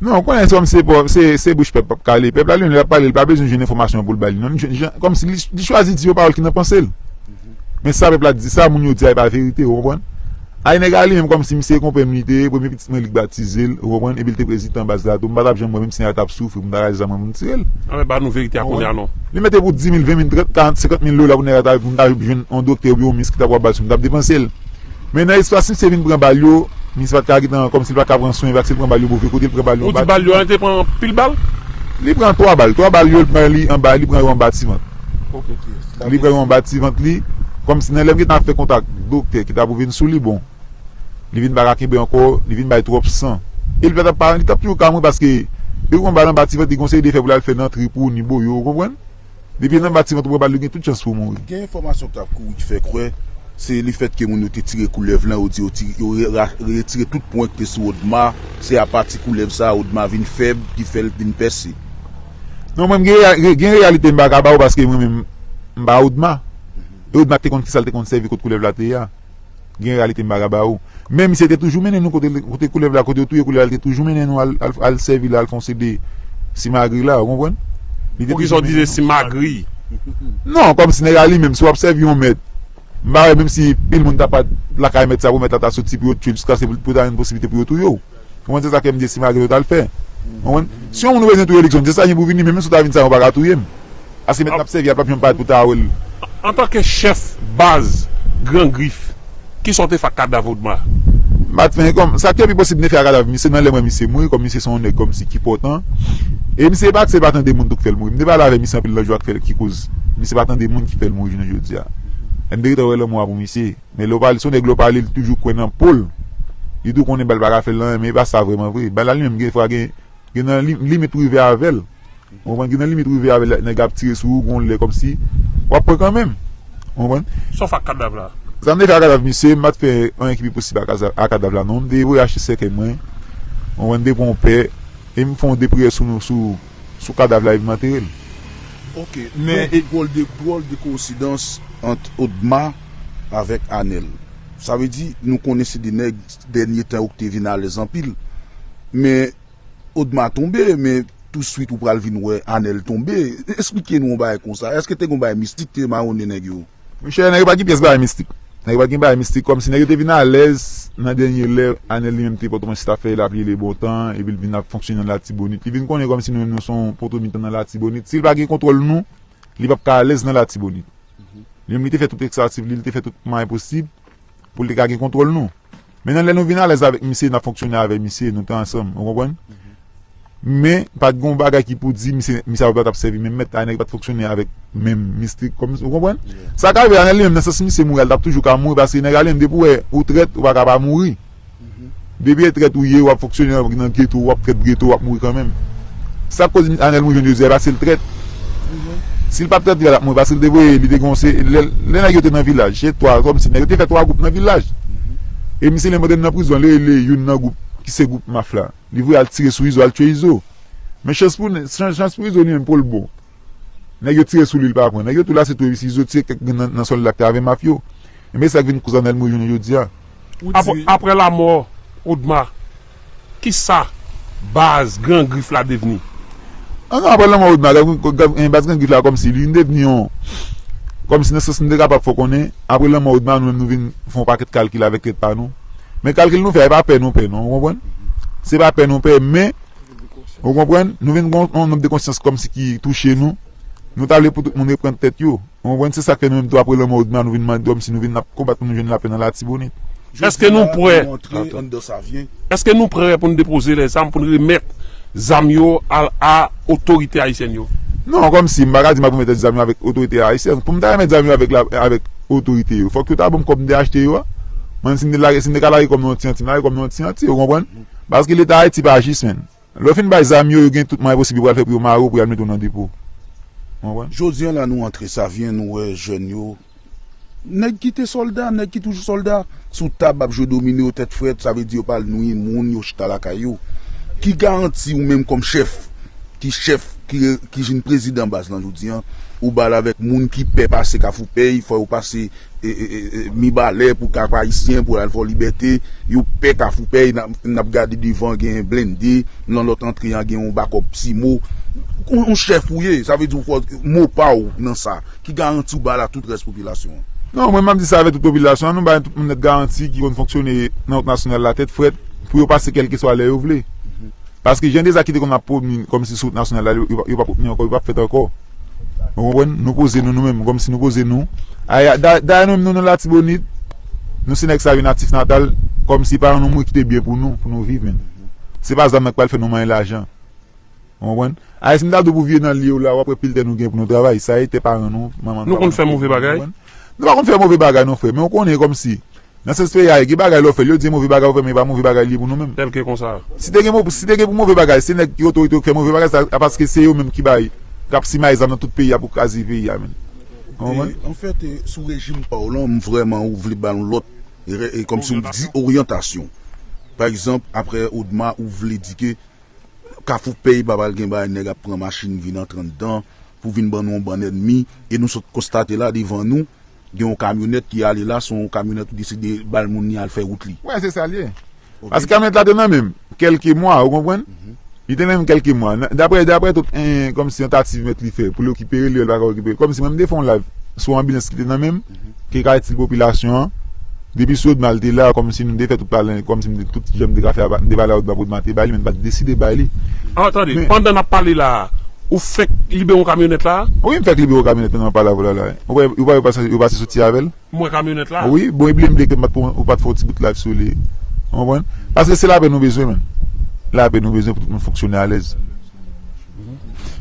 Non, ou konnen se kòm se, se, se bouch pèp p ap kale. Pèp la li menm lè l ap pale, li pa bezwen jwenn enfòmasyon pou l ba li. Non, li jwenn, jwenn, kòmsi li, li chwazi di yon pawòl ki nan panse l. Men sa pèp la di, sa moun yo di a, e pa verite, ou konprann? Ay nèg a li menm kòmsi misye konpè m li te ye, premye pitit mwen li k batize l, ou konprann? Epi l te prezidan baz la tou, m pa t ap janm wè menm si nèg la t ap soufri pou m ta rache zam mwen pou m tire l. Anben ba nou verite a kounye a non. Li mete pou di mil, ven mil, trant, karant, senkant mil dola pou nèg la ta, pou m ta jwenn yon doktè oubyen yon mis ki ta pral ba l sou m, m t ap depanse l. Men nan espas misye vin pran bal yo, misye pa t ka gentan, kòmsi l pa t ka pran swen, paske l pran bal yo move kote, l pran bal yo anba ti vant. Ou di bal yo an te pran anpil bal? Li pran twa bal, twa bal yo, l pran li anba, li pran yo anba ti vant. Ok. Li pran yo anba ti vant li, kòmsi nan lè m gentan ap fè kontak doktè ki ta pou vin sou li, bon. Li vin pa ka kenbe ankò, li vin bay twòp san. E li pa t ap pa, li t ap toujou ka mouri paske depi w pran bal anba ti vant, li gon seri de fè pou l al fè nan trip ou, ni boyo, ou konprann? Depi l anba ti vant ou pran bal, li gen tout chans pou w mouri. Gen enfòmasyon k ap kouri ki fè kwè se lefètke moun yo te tire koulèv lan, yo di yo ti-, yo re-, ra-, retire tout pwen ki te sou Odma, se apati koulèv sa a Odma vin fèb, ki fè l vin pèse. Non, mwen, m gen, reya- gen reyalite m pa ka ba ou paske mwen menm, m pa Odma. E Odma te konn kisa l te konn sèvi kot koulèv la te ye a. Gen reyalite m pa ka ba ou. Men misye te toujou mennen nou kote, kote koulèv la, kote yo touye koulèv la, li te toujou mennen nou al, al, al sèvi la, al fè yon seri de simagri la, ou konprann? Li te Poukisa w toujou di mennen se nou. Simagri? Non, kòmsi nèg la li menm, si w ap sèvi yon mèt, m pa wè menm si pil moun ta pa lakay mèt sa pou mèt la ta soti pou yo tchwe l jiskaske pou, pou ta jwenn posiblite pou yo touye w. Ou konprann? Se sa ke m di simagri yo t al fè. Ou konprann? Si yon moun ou bezwen touye l, Jackson, se sa gen pou vini, men menm si w ta vin sa, ou pa ka touye m. Paske mèt n ap sèvi a p ap janm parèt pou ta wè l. Antanke chèf baz Gran Grif, kisa w te fè ak kadav Odma? M pa t fè kòm, sa k te pi posib m te fè ak kadav misye nan lè m wè misye mouri, kòm misye se yon nèg kòmsi ki pòtan. E misye pa, se pa tande moun tou k fè l mouri. M te pale avè misye anpil nan jou a k fè l, ki koz misye pa tande moun ki fè l mouri jounen jodi a. E m te gentan wè lanmò a pou misye. Men lè w pale, se yon nèg lè w pale, li toujou kwè nan po l. Li tou konnen bal pa ka fè l anyen, men e pa sa vrèman vre. Bal la li menm gen fwa gen, gen nan li- limit rive avè l. Ou konprann? Gen nan limit rive avè l, nèg ap tire sou ou, gon lè kòmsi w ap pran kanmenm. Ou konprann? Sa w fè ak kadav la? Sa m te fè ak kadav misye, m pa t fè anyen ki pi posib ak kaza- ak kadav la, non. M te voye achte sèkèy mwen. Ou konprann? M te pran yon pè, e m fè yon de priyè sou nou, sou, sou kadav la, epi m antere l. Ok, men e dwòl de, dwòl de koyensidans ant Odma avèk Anèl. Sa vle di, nou konnen se de nèg, dènye tan yo ki te vin alèz anpil. Men Odma tonbe, men touswit ou pral vin wè Anèl tonbe. Esplike nou yon bagay konsa. Èske te gen yon bagay mistik te mawonnen nèg yo? Monchè, nèg yo pa t gen pyès bagay mistik. Nèg yo pa t gen bagay mistik, kòmsi nèg yo te vin alèz nan dènye lè, Anèl li menm te Pòtoprens, li t ap fè lapli e lebontan, epi l vin ap fonksyone nan Latibonit. Li vin konnen kòmsi nou menm nou se yon poto mitan nan Latibonit. Si l pa gen kontwòl nou, li p ap ka alèz nan Latibonit. Li menm li te fè tout tentativ li, li te fè tout mwayen posib pou l te ka gen kontwòl nou. Men nan lè nou vin alèz avèk misye, n ap fonksyone avè misye, nou te ansanm, ou konprann? Men, pa t gen yon bagay ki pou di misye, misye pa t ap sèvi menm mèt, a nèg pa t fonksyone avèk menm mistik, kòm, ou konprann? Sa ka rive, Anèl li menm, nan sans misye mouri a, l t ap toujou ka mouri, paske nèg la li menm, depi w wè ou trèt, ou pa ka pa mouri. Depi e trèt ou ye, w ap fonksyone nan geto, w ap trèt geto, w ap mouri kanmenm. Sa k koz Anèl mouri jounen jodi a, paske l trèt. Si l pa t trèt, li pa t ap mouri, paske l te voye, li te gon se, lè, lè nèg yo te nan vilaj, se twa, kòmsi nèg yo te fè twa gwoup nan vilaj. E misye li menm nan prizon, li rele youn nan gwoup, ki se gwoup Maf la. Li voye al tire sou Izo, al tchwe Izo. Men chans pou, chans, chans pou Izo li menm pou l bon. Nèg yo tire sou li, li pa pran. Nèg yo tou la se tou, epi si Izo tire kèk grenn nan, nan sòlda k te avè Maf yo. Enben, sa k vin koz Anèl mouri jounen jodi a. Apre, apre lanmò Odma, kisa baz Gran Grif la devni? An, non, apre lanmò Odma, Gran- Gran- Gran- baz Gran Grif la kòmsi li vin devni yon, kòmsi nan sans nou te kapab fè w konnen, apre lanmò Odma, nou menm nou vin fè yon pakèt kalkil avèk tèt pa nou. Men kalkil nou fè a, e pa pè nou pè, non, ou konprann? Se pa pè nou pè, men, ou konprann? Nou vin gon yon nòm de konsyans kòmsi ki touche nou. Nou ta vle pou tout moun reprann tèt yo. Ou konprann? Se sa k fè nou menm tou apre lanmò Odma, nou vin mande kòmsi nou vin ap konbat pou nou jwenn lapè nan Latibonit. Èske nou prè? Èske nou prè pou n depoze lèzam, pou n remèt zam yo a, a otorite ayisyèn yo? Non, kòmsi, m pa ka di m ap remèt zam yo avèk otorite ayisyèn. Pou m ta remèt zam yo avèk la, avèk otorite yo, fòk yo ta ban m kòb m te achte yo a. Mwen, si m te lage, si m te ka lage kòb nan yon ti anti, m lage kòb nan yon ti anti, ou konprann? Paske Leta Ayiti pa jis, menn. Lè w fin bay zam yo, yo gen tout mwayen posib yo pral fè pou yo mare w, pou y al mete w nan depo. Ou konprann? Jodi a la nou antre Savyen, nou wè jèn yo. Nèg ki te sòlda, nèg ki toujou sòlda, sou tab ap jwe domino yo tèt frèt, sa vle di yo pa al nwi moun, yo chita lakay yo. Ki garanti ou menm kòm chèf, ki chèf, ki, ki jwenn prezidan baz lan jodi a, ou ba l avèk moun ki pè pase Kafou Pèy, fò yo pase e, e, e, e, Mibalè pou Kap Ayisyen, pou al Fò Libète, yo pè Kafou Pèy, n ap, n ap gade devan gen blende, nan lòt antre a gen yon bakòp Simo. Yon, yon chèf ou ye, sa vle di w fò mo pa w nan sa. Ki garanti w ba la tout rès popilasyon an? Non, mwen m ap di sa avèk tout popilasyon an, nou bay tout moun nèt garanti ki konn fonksyone nan wout nasyonal la tèt frèt, pou yo pase kèlkeswa lè yo vle. Paske jan de zak ki te konn ap pwomi kòmsi sou wout nasyonal la, yo, yo, yo p ap pwomi ankò, yo p ap fèt ankò. Ou konprann? Nou poze nou, nou menm, kòmsi nou poze nou. Aya, da- dayè nou menm nou nan Latibonit, nou se nèg sa yo natif natal, kòmsi paran nou mouri kite byen pou nou, pou nou viv menm. Se pa zam nan k pral fè nou manyen lajan. Ou konprann? Aya, si m ta di w pou vye nan lye w la, w ap wè pil tè nou gen pou nou travay. Sa e tè paran nou, manman nou. Nou konn fè move bagay? Nou pa konn fè move bagay non, frè, men w konnen kòmsi Nan sans peyi a, gen bagay lè w fè l, yo di move bagay ou fè, men e pa move bagay li ye pou nou menm. Tèlke konsa. Si te gen mo-, si te gen pou move bagay, se nèg ki otorite yo ki fè move bagay sa, a paske se yo menm ki bay, k ap simaye zam nan tout peyi a pou kraze peyi a, menm. Ou konprann? E, anfèt, e, sou rejim pa w lan, m vrèman ou vle ba nou lòt, e, e, kòmsi ou di oryantasyon. Pa egzanp, apre Odma, ou vle di ke Kafou Pèy pa pral gen bagay nèg ap pran machin vin antre anndan pou vin ban nou yon bann ènmi, e nou sot konstate la devan nou, gen yon kamyonèt ki ale la, se yon kamyonèt ou deside ba l moun li al fè wout li. Wè, se sa l ye. Ok. Paske kamyonèt la te nan men m kèlke mwa, ou konprann? Mhm. Li te nan men m kèlke mwa. Nan, daprè, daprè tout, en, kòmsi tantativ mèt li fè pou l rekipere l, li pa ka rekipere. Kòmsi mwen, m te fè yon live sou anbilans ki te nan men m, mhm, ki ka itil popilasyon an. Depi sou Odma l te la, kòmsi nou te fè tout pale, kòmsi m te, tout jan m te ka fè a, m te pale a Odma pou Odma te bay li, men m pa t deside bay li. Ah, tande, men pandan n ap pale la, ou fèk libere yon kamyonèt la? Wi, m fèk libere yon kamyonèt pandan m ap pale avè w la, la. Ou wè, ou wè, yo pase, yo pase soti avè l. M wè kamyonèt la. Wi, bon, e blende ke m pa t fè, ou pa t fè yon ti bout live sou li. Ou konprann? Paske se lapè nou bezwen, menm. Lapè nou bezwen pou tout moun fonksyone alèz.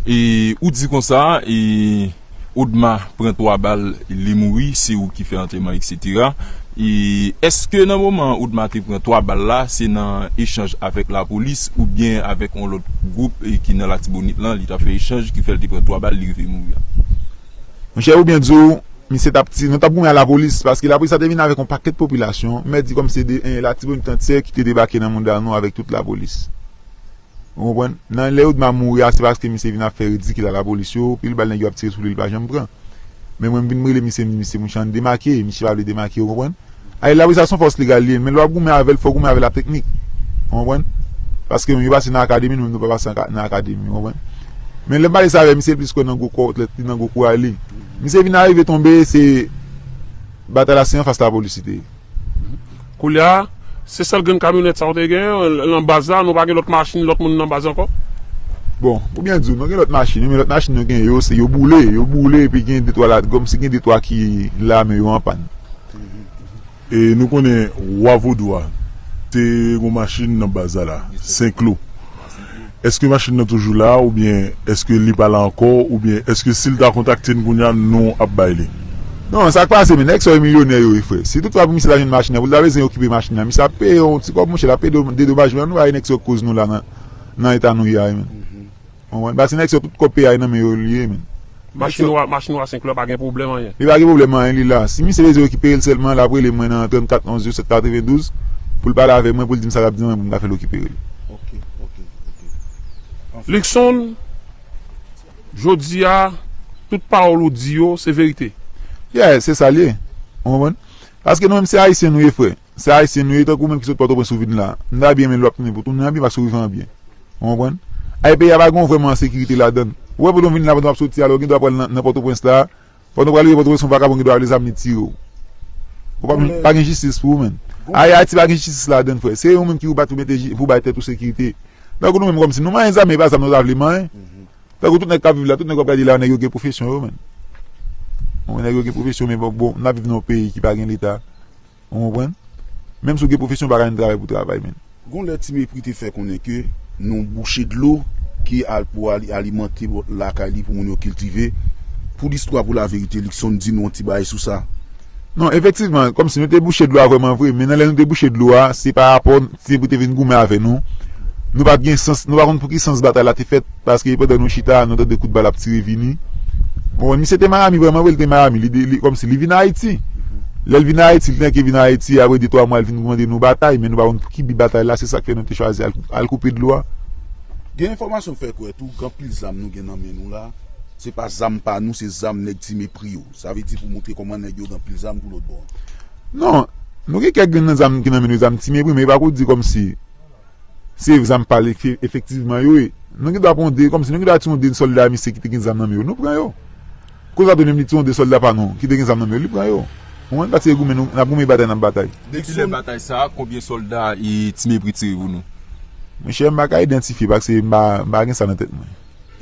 E ou di konsa, e Odma pran twa bal, li mouri, se ou ki fè antèman, etsetera. E èske nan moman Odma te pran twa bal la, se nan echanj avèk lapolis oubyen avèk yon lòt gwoup, e ki nan Latibonit lan, li t ap fè echanj ki fè l te pran twa bal, li rive mouri a? Monchè, ou byen di w, misye t ap ti-, nou t ap goumen a lapolis, paske lapolis la te vin avèk yon pakèt popilasyon, m mèt di kòm se de, en, Latibonit antyè ki te debake nan mouda nou avèk tout lapolis. Ou konprann? Nan lè Odma mouri a, se paske misye vin ap fè ridikil a lapolis yo, pil bal nèg yo ap tire sou li, li pa janm pran. Men mwen, m vin rele misye, m di, "Misye, monchè, ann demake," misye pa vle demake, ou konprann? Ay, lapolis la se yon fòs legal li ye, men lè w ap goumen avè l, fò w goumen avè l ak teknik. Ou konprann? Paske yo pase nan akademi, nou menm nou pa pase nan ka-, nan akademi, ou konprann? Men lè m pale sa avè misye, l plis kwè nan gwo kòtlèt li, nan gwo kouray li. Misye vin arive tonbe, se batay la se anfas lapolis li te ye. Koulye a, se sèl grenn kamyonèt sa w te gen nan baz la, nou pa gen lòt machin, lòt moun nan baz ankò? Bon, pou byen di w, nou gen lòt machin, men lòt machin nou gen yo, se yo boule, yo boule, epi gen de twa la, kòmsi gen de twa ki la, men yo an pàn. E nou konnen Wa Vodou a te gon machin nan baz la la, Senklo. Èske machin nan toujou la, oubyen èske li pa la ankò, oubyen èske si l ta kontakte n kounye a, nou ap bay li? Non, sa k pase, men nèg sa yo milyonè yo ye, frè. Si toutfwa pou misye ta jwenn machin nan, pou l ta bezwen okipe machin nan, misye ap peye yon ti kòb, monchè, l ap peye de-, dedomajman, nou pa wè nèg sa yo k koz nou la nan, nan eta nou ye a, men. Ou konprann? Paske nèg sa yo tout kòb peyi a nan men yo li ye, men. Machin wa, machin wa Senklo pa gen pwoblèm anyen. Li pa gen pwoblèm anyen, li la. Si misye bezwen rekipere l sèlman, l ap rele mwen nan trannkat onz zewo sèt katrevendouz pou l pale avè mwen, pou l di m sa l ap di mwen, pou m ka fè l rekipere l. Ok, ok, ok. Anfen. Luckson, jodi a, tout pawòl ou di yo, se verite. Yeah, se sa l ye. Ou konprann? Paske nou menm se Ayisyen nou ye, frè. Se Ayisyen nou ye, tankou ou menm ki sot Pòtoprens ou vin la. M ta byen men lè w ap tounen pou tounen an byen, paske ou rive an byen. Ou konprann? Ay, peyi a pa gen vrèman sekirite ladan l. Ou wè, pandan w vin la, pandan w ap soti a, lè w gen dwa pral nan, nan Pòtoprens la, pandan w pral rive Pòtoprens, yon vakabon gen dwa leve zam li tire w. Ou pa, pa gen jistis pou ou menm. Ay, Ayiti pa gen jistis ladan l, frè. Se ou menm ki pou bat pou mete ji-, pou bay tèt ou sekirite. Tankou nou menm kòmsi nou manyen zam, men e pa zam nou ta vle manyen. Tankou tout nèg k ap viv la, tout nèg w ap gade la, nèg yo gen pwofesyon yo, menm. Bon, nèg yo gen pwofesyon, men bon, bon, n ap viv nan yon peyi ki pa gen Leta. Ou konprann? Menm si w gen pwofesyon, w pa ka jwenn travay pou travay, menm. Gon lè Ti Mepri te fè konnen ke nou bouche dlo ki al pou ali-, alimante lakay li pou moun yo kiltive. Pou listwa, pou laverite, Luckson di nou yon ti bagay sou sa. Non, efektivman, kòmsi nou te bouche dlo a vrèman vre, men nan lè nou te bouche dlo a, se pa rapò Ti Mepri te vin goumen avè nou. Nou pa t gen sans, nou pa konn pou ki sans batay la te fèt, paske pandan nou chita, nou tande kout bal ap tire vini. Bon, misye te Miami vrèman vre, li te Miami, li, li, kòmsi li vin Ayiti. Lè l vin Ayiti, li te vin Ayiti, apre de twa mwa, l vin mande nou batay, men nou pa konn pou ki bi batay la, se sa k fè nou te chwazi al, al koupe dlo a. Gen enfòmasyon fè kwè tou, gen anpil zam nou gen nan men nou la, se pa zam pa nou, se zam nèg Ti Mepri yo. Sa vle di pou montre kòman nèg yo gen anpil zam pou lòt bò a. Non, nou gen kèk grenn nan zam ki nan men nou, zam Ti Mepri, men e pa pou di kòmsi se zam pa l efe-, efektivman yo ye. Nou gen dwa pran yon de, kòmsi nou gen dwa tiye yon de sòlda misye ki te gen zam nan men yo, nou pran yo. Kounye a tou menm li tiye yon de sòlda pa nou ki te gen zam nan men yo, li pran yo. Ou konprann? Paske goumen nou, n ap goumen batay, n ap batay. Depi lè batay sa a, konbyen sòlda e Ti Mepri tire pou nou? Monchè, m pa ka idantifye paske m pa, m pa gen sa nan tèt mwen.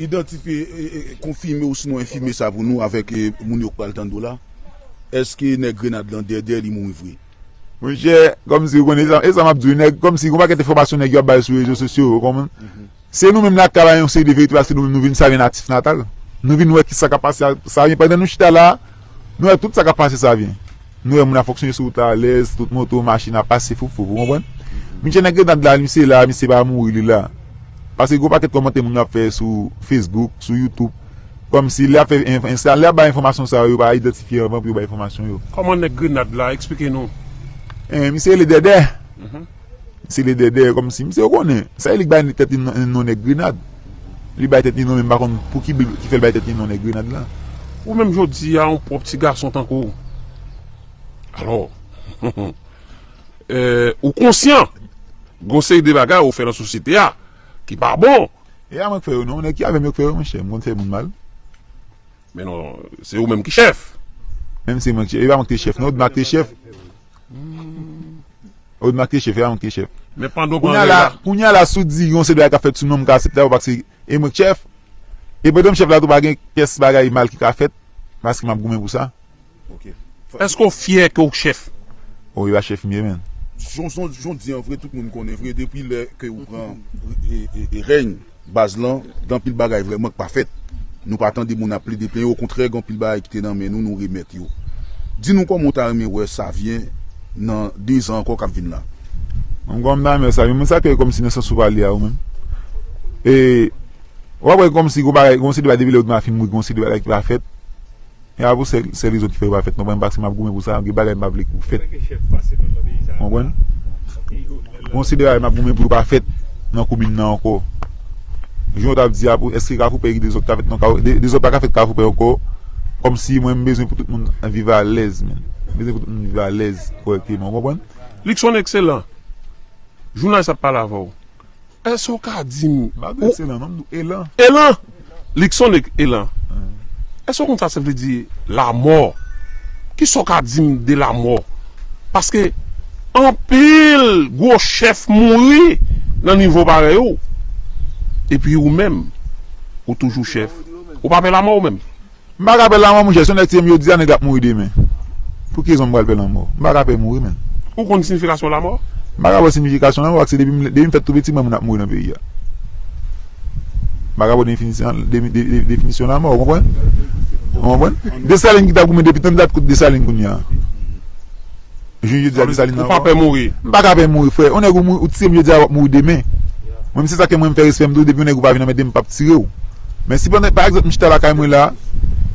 Idantifye, e, e, konfime ou sinon enfime sa pou nou avèk, e, moun yo k pral tande w la. Èske nèg grenad lan dèdè li mouri vre? Monchè, kòmsi ou konnen, e sa, e sa m ap di w, nèg, kòmsi gon pakèt enfòmasyon nèg yo ap bay sou rezo sosyo yo, ou konprann? Se nou menm lakay la, yon seri de verite, paske nou menm nou vin Savyen natif natal. Nou vin wè ki sa k ap pase a Savyen. Pandan nou chita la, nou wè tout sa k ap pase Savyen. Nou wè moun ap fonksyone sou wout la alèz, tout moto, machin ap pase fouf fouf, ou konprann? Misye nan grenad la, misye la, misye pa mouri, li la. Paske gen yon pakèt kòmantè moun yo ap fè sou Facebook, sou YouTube, kòmsi lè ap fè enf-, enf-, lè ap bay enfòmasyon sa yo, yo pa idantifye anvan pou yo bay enfòmasyon yo. Kòman nèg grenad la? Eksplike nou. Eh, misye rele Dèdè. Mhm. Se le dèdè kòmsi misye konnen. Sa e li k bay tèt li non, non nèg grenad. Li bay tèt li non, men m pa konn pou ki bil ki fè l bay tèt li non nèg grenad la. Ou menm jodi a, yon pwòp ti gason tankou w. Alò, eh, ou konsyan gon seri de bagay ou fè nan sosyete a ki pa bon. E a mwen k fè yo non, nèg ki avè m yo k fè yo, monchè, m konn fè moun mal. Men non, se ou menm ki chèf. Menm se mwen ki chèf, e pa mwen ki te chèf non, Odma ki te chèf. Odma ki te chèf, e pa mwen ki te chèf. Men pandan w Kounye a la, la, kounye a la, si w di yon seri bagay k ap fèt sou non m, m ka aksepte a, paske e mwen ki chèf. E pandan m chèf la tou, pa gen pyès bagay mal ki ka fèt, paske m ap goumen pou sa. Ok. Èske w fyè ke w chèf? O, e pa chèf m ye, menn. Jan, jan, jan w di an vre, tout moun konnen vre, depi lè ke ou pran e, e, e rèy baz lan, gen anpil bagay vrèman k pa fèt. Nou pa tande moun ap plede plenyen, okontrè, gen anpil bagay ki te nan men nou, nou remèt yo. Di nou kòman w ta renmen wè Savyen nan de zan ankò k ap vin la? Mwen, kòman m ta renmen wè Savyen, mwen sa ke kòmsi nan sans ou pale a ou menm. E, w ap wè kòmsi gon bagay, gon seri de bagay depi lè Odma fin mouri, gon seri de bagay ki pa fèt. E a pou sèl, sèl rezon ki fè yo pa fèt, non, mwen, paske m ap goumen pou sa, gen bagay m pa vle pou fèt. Konprann? Gon seri de bagay m ap goumen pou yo pa fèt nan komin nan ankò. Jan w t ap di a, pou, èske Kafou Pè gen dezòd ka fèt nan Kafou, de-, dezòd pa ka fèt Kafou Pè ankò? Kòmsi mwen, m bezwen pou tout moun viv alèz, menn. M bezwen pou tout moun viv alèz, kòrèkteman, w konprann? Luckson Excellent, jounalis ap pale avè w. Èske w ka di m... M pa di ou Excellent, non, m di w Elan. Elan! Luckson Elan. Èske w konn sa sa vle di lanmò? Kisa w ka di m de lanmò? Paske anpil gwo chèf mouri nan nivo parèy ou. Epi ou menm, ou toujou chèf. Ou pa pè lanmò ou menm? M pa ka pè lanmò, monchè. Si yon nèg tiye m jodi a, nèg la ap mouri demen. Pou ki rezon m pral pè lanmò? M pa ka pè mouri, menn. Ou konn siyifikasyon lanmò? M pa ka pè siyifikasyon lanmò, paske depi m, depi m fèt tou piti, m wè moun ap mouri nan peyi a. M pa ka pè definisyon, de, de, de, definisyon lanmò, ou konprann? Ou konprann? Desalin ki t ap goumen depi tan dat kout Desalin kounye a. Jodi a, Desalin nan mò. Ou pa pè mouri? M pa ka pè mouri, frè. Yon nèg ou mouri, ou tiye m jodi a, w ap mouri demen. Mwen, se sa ke mwen, m fè respè m tou, depi yon nèg ou pa vin nan men de m, m p ap tire w. Men si, pandan, pa egzanp, m chita lakay mwen la,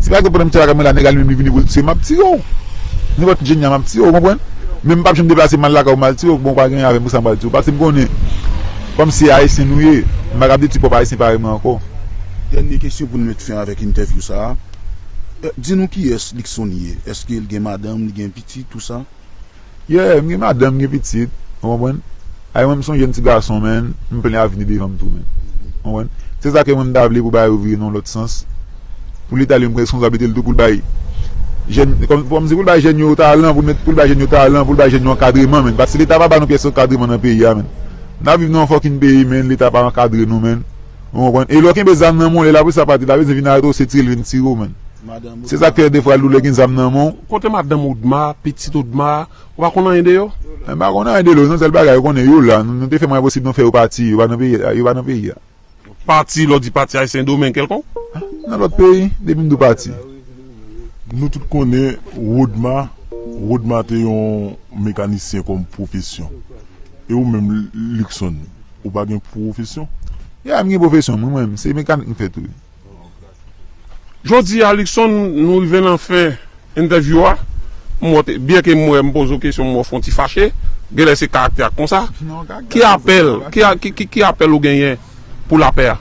si, pa egzanp, pandan m chita lakay mwen la, nèg la li menm li vini pou l tiye m, m ap tire w. Nenpòt jènjan, m ap tire w, ou konprann? Men m p ap janm deplase m al lakay ou, m al tire w, bon, pa gen avè m pou sa m pral tire w. Paske m konnen, kòmsi Ayisyen nou ye, m pa ka ap detwi pwòp Ayisyen parèy mwen ankò. Dènye kesyon pou n met fen avèk entèvyou sa a. Eh, di nou kiyès Luckson ye? Èske l gen madanm, li gen pitit, tou sa? Yeah, m gen madanm, m gen pitit, ou konprann? Ay, mwen, m se yon jèn ti gason, menn, m plen avni devan m tou, menn. Ou konprann? Se sa ke mwen, m ta vle pou bagay yo vire nan yon lòt sans. Pou Leta li menm pran responsablite l tou, pou l bay jèn, kòm, kòmsi pou l bay jèn yo talan, pou l met, pou l bay jèn yo talan, pou l bay jèn yo ankadreman, menn. Paske Leta pa ba nou pyès ankadreman nan peyi a, menn. N ap viv nan yon fucking peyi, menn, Leta pa ankadre nou, menn. Ou konprann? E lè w kenbe zam nan men w, lè lapolis la pati, la bezwen vin arete w, se tire l vin tire w, menn. Se sa k fè defwa l doulè gen zam nan men w. Kote madanm Odma, pitit Odma, ou pa konn anyen de yo? M pa konn anyen de yo, non, sèl bagay yo konnen yo la. Nou, nou te fè mwayen posib nou fè yo pati, yo pa nan peyi, yo pa nan peyi a. Pati, lè w di pati a, se yon domèn kèlkonk? Nan lòt peyi, depi m di w pati. Nou tout konnen Rodma, Rodma te yon mekanisyen kòm pwofesyon. E ou menm, Luckson, ou pa gen pwofesyon? Ya, m gen pwofesyon m, wi, mwen, se mekanik m fè tou, wi. Jodi a, Luckson, nou rive nan fen entèvyou a. M wè w te, byen ke m wè m poze w kesyon, m wè w fè yon ti fache. Genlè se karaktè a k konsa. Non, karaktè a konsa. Ki apèl, ki a, ki, ki, ki apèl ou genyen pou lapè a?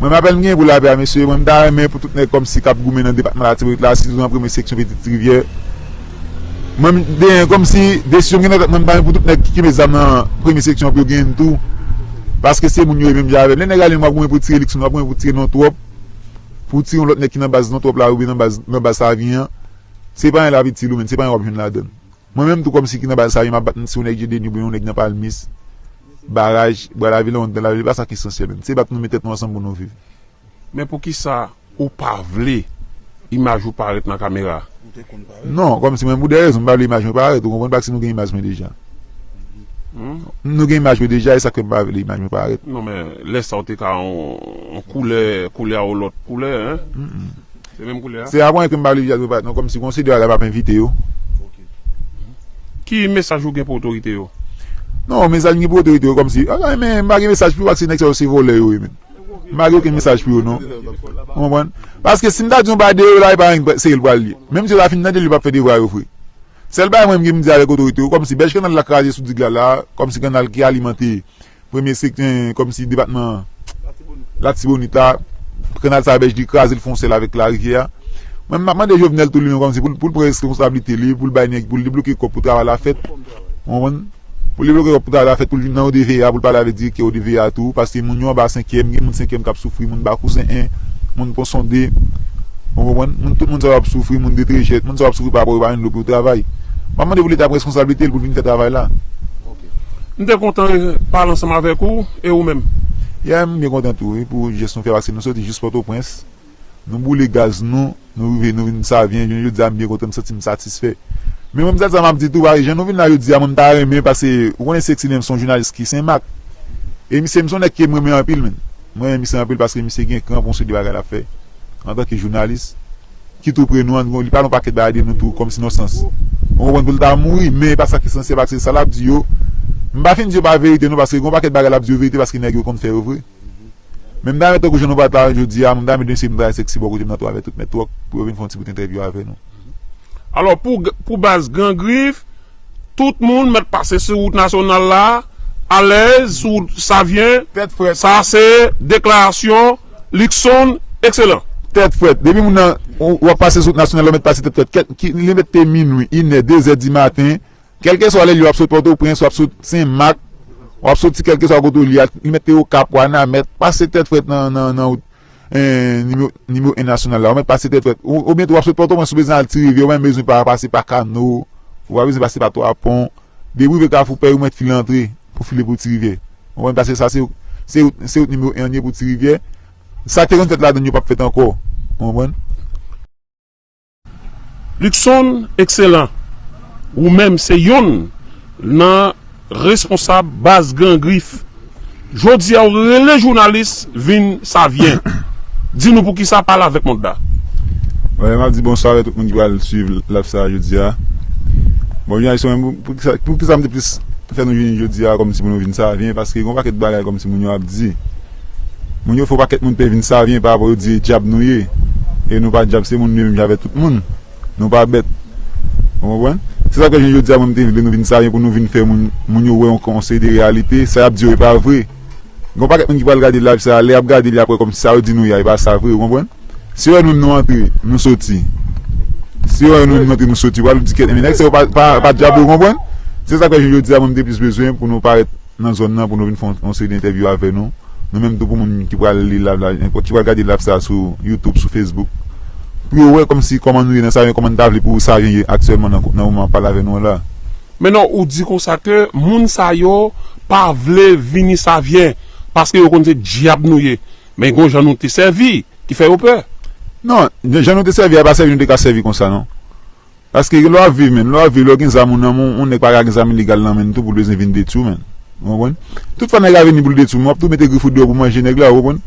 Mwen, apèl m genyen pou lapè a, mesye, mwen, m ta renmen pou tout nèg kòmsi k ap goumen nan depatman Latibonit la, sitou nan premye seksyon Petite Rivière. Mwen, m, de, kòmsi desizyon m gen nan tèt mwen, m ta renmen pou tout nèg ki kenbe zam nan premye seksyon pou yo genyen l tou. Paske se moun yo ye menm jan avè m. Lè nèg ale, w ap goumen pou tire Luckson, w ap goumen pou tire non twòp. Pou tire yon lòt nèg ki nan baz non twòp la, oubyen nan baz, nan baz Savyen an. Se pa anyen l ap itil ou, menn, se pa anyen w ap jwenn ladan l. Mwen menm tou kòmsi ki nan baz Savyen, m ap bat si yon nèg Jedeni oubyen yon nèg nan Palmis, Baraj, Bwa Lavil, nan Lavil, pa sa ki esansyèl, menn. Se bat nou, met tèt nou ansanm pou nou viv. Men poukisa ou pa vle imaj ou parèt nan kamera? Non, kòmsi mwen, pou de rezon, m pa vle imaj mwen parèt, ou konprann, paske nou gen imaj mwen deja. Hmm? Nou gen imaj mwen deja, e sa k fè m pa vle imaj mwen parèt. Non, men lè sa w te ka yon, yon koulè, koulè a yon lòt koulè, en? Mm, mm. Se menm koulè a? Se avan ke m pa vle imaj mwen parèt, non, kòmsi gon seri de bagay m ap envite yo. Ok. Ki mesaj ou gen pou otorite yo? Non, mesaj m gen pou otorite yo kòmsi, ah, men m pa gen mesaj pou yo, paske nèg sa yo se vòlè yo ye, men. M pa gen okenn mesaj pou yo, non. Ou konprann? Paske si m ta di yon bagay de yo la, e pa anyen se yo l pral ye. Menm si yo ta fin tande l, yo p ap fè devwa yo vre. Sèl bagay mwen m gen pou m di avèk otorite yo, kòmsi bèj kannal la kraze sou dig la la, kòmsi kannal ki alimante premye sektè, kòmsi depatman Latibonit la, kannal sa bèj li kraze, l fè yon sèl avèk larivyè a. Mwen, m ap mande Jovenel tou li menm kòmsi pou l, pou l pran responsablite li, pou l bay nèg, pou l debloke kòb pou travay la fèt. Ou konprann? Pou l debloke kòb pou travay la fèt, pou l vin nan O D V A, pou l pale avèk direktè O D V A tou, paske moun yo anba senkyèm, gen moun senkyèm k ap soufri, moun ba kouzen en, moun pon sonde. Ou konprann? Moun, tout moun sa yo ap soufri, moun de trejèt, moun sa yo ap soufri pa rapò yo pa jwenn dlo pou yo travay. M ap mande pou Leta pran responsablite l pou l vin fè travay la. M te kontan pale ansanm avèk ou, e ou menm? Ya, m byen kontan tou, wi, pou jès nou fè, paske nou soti jis Pòtoprens. Nou boule gaz nou, nou rive, nou vin Savyen, jounen jodi a m byen kontan, m santi m satisfè. Men mwen m sa m ap di tou, paske jan nou vin la jodi a, mwen m ta renmen, paske ou konnen Sexy Nèm se yon jounalis ki Senmak. E misye, m se yon nèg ke m renmen anpil, men. Mwen renmen misye anpil paske misye gen kran pou yon seri de bagay l ap fè antanke jounalis. Ki tou pre nou an, li pale yon pakèt bagay de nou tou, kòmsi nan sans. Ou konprann, pou l ta mouri, men e pa sa ki sanse, paske sa l ap di yo, m pa fin di yo pa verite non, paske gen yon pakèt bagay l ap di yo verite, paske nèg yo konn fè yo vre. Men m ta renmen tankou jan nou bat la jodi a, mwen m ta renmen mesye m travay Sexy bò kote m nan tou avèk tout mèt twòk pou yo vin fè yon ti bout entèvyou avè nou. Alò, pou, pou baz Gran Grif, tout moun mèt pase sou wout nasyonal la, alèz, sou wout Savyen. Tèt frèt. Sa se deklarasyon Luckson Excellent. Tèt frèt. Depi moun nan, w ap pase sou wout nasyonal la, w mèt pase tèt frèt. Kèt, ki, li mèt te minwi, inè, dezè di maten, kèlkeswa lè li w ap sot Pòtoprens, w ap sot Senmak, w ap soti kèlkeswa kote w li a, li mèt te Okap, Wanament, pase tèt frèt nan, nan, nan wout, eh, nimewo, nimewo en nasyonal la. Ou mèt pase tèt frèt. Ou, oubyen tou w ap sot Pòtoprens, ou bezwen al Ti Rivyè, ou pa menm bezwen pa pase pa Kano, ou pa bezwen pase pa Twa Pon. Depi w rive Kafou Pèy, ou mèt file antre pou file pou Ti Rivyè. Ou konprann? Paske sa se, se, se wout nimewo en an ye pou Ti Rivyè. Sa te konn fèt ladann yo p ap fèt ankò. Ou konprann? Luckson Excellent, ou menm se yonn nan responsab baz Gran Grif. Jodi a, ou rele jounalis vin Savyen. Di nou poukisa, pale avèk mond la. Wè, m ap di bonswa avèk tout moun ki pral swiv live sa a jodi a. Bon, jounalis yo menm, poukisa, poukisa m te plis fè nou vini jodi a kòmsi pou nou vin Savyen, paske gen yon pakèt bagay kòmsi moun yo ap di. Moun yo fè yon pakèt moun pè vin Savyen pa rapò yo di e dyab nou ye. E nou pa dyab, se moun nou ye menm jan avèk tout moun. Nou pa bèt. Ou konprann? Se sa k fè jounen jodi a mwen m te vle nou vin Savyen pou nou vin fè moun, moun yo wè yon, yon seri de reyalite. Sa y ap di yo e pa vre. Gen yon pakèt moun ki pral gade live sa a, lè y ap gade li apre kòmsi sa yo di nou ye a, e pa sa vre, ou konprann? Si yo wè nou menm nou antre, nou soti. Si yo wè nou menm nou antre, nou soti, yo pral di kèt, men nèg sa yo pa, pa, pa dyab, ou konprann? Se sa k fè jounen jodi a mwen m te plis bezwen pou nou parèt nan zòn nan pou nou vin fè yon, yon seri de entèvyou avè nou. Nou menm tou pou moun ki pral li live la, nenpòt ki pral gade live sa sou YouTube, sou Facebook. Pou yo wè kòmsi kòman nou ye nan Savyen, kòman n ta vle pou Savyen ye aktyèlman nan, nan moman m ap pale avè nou an la. Men non, ou di konsa ke moun sa yo pa vle vini Savyen paske yo konn se dyab nou ye. Men gon jan nou te sèvi ki fè yo pè. Non, jan nou te sèvi a pa sèvi nou te ka sèvi konsa non. Paske lè w ap viv menm, lè w ap viv, lè w gen zam ou nan men w, yon nèg pa ka gen zam ilegal nan men l tou pou l bezwen vin detwi w menm. Ou konprann? Tout fwa nèg la vini pou l detwi w, men w ap tou mete grif ou deyò pou manje nèg la, ou konprann?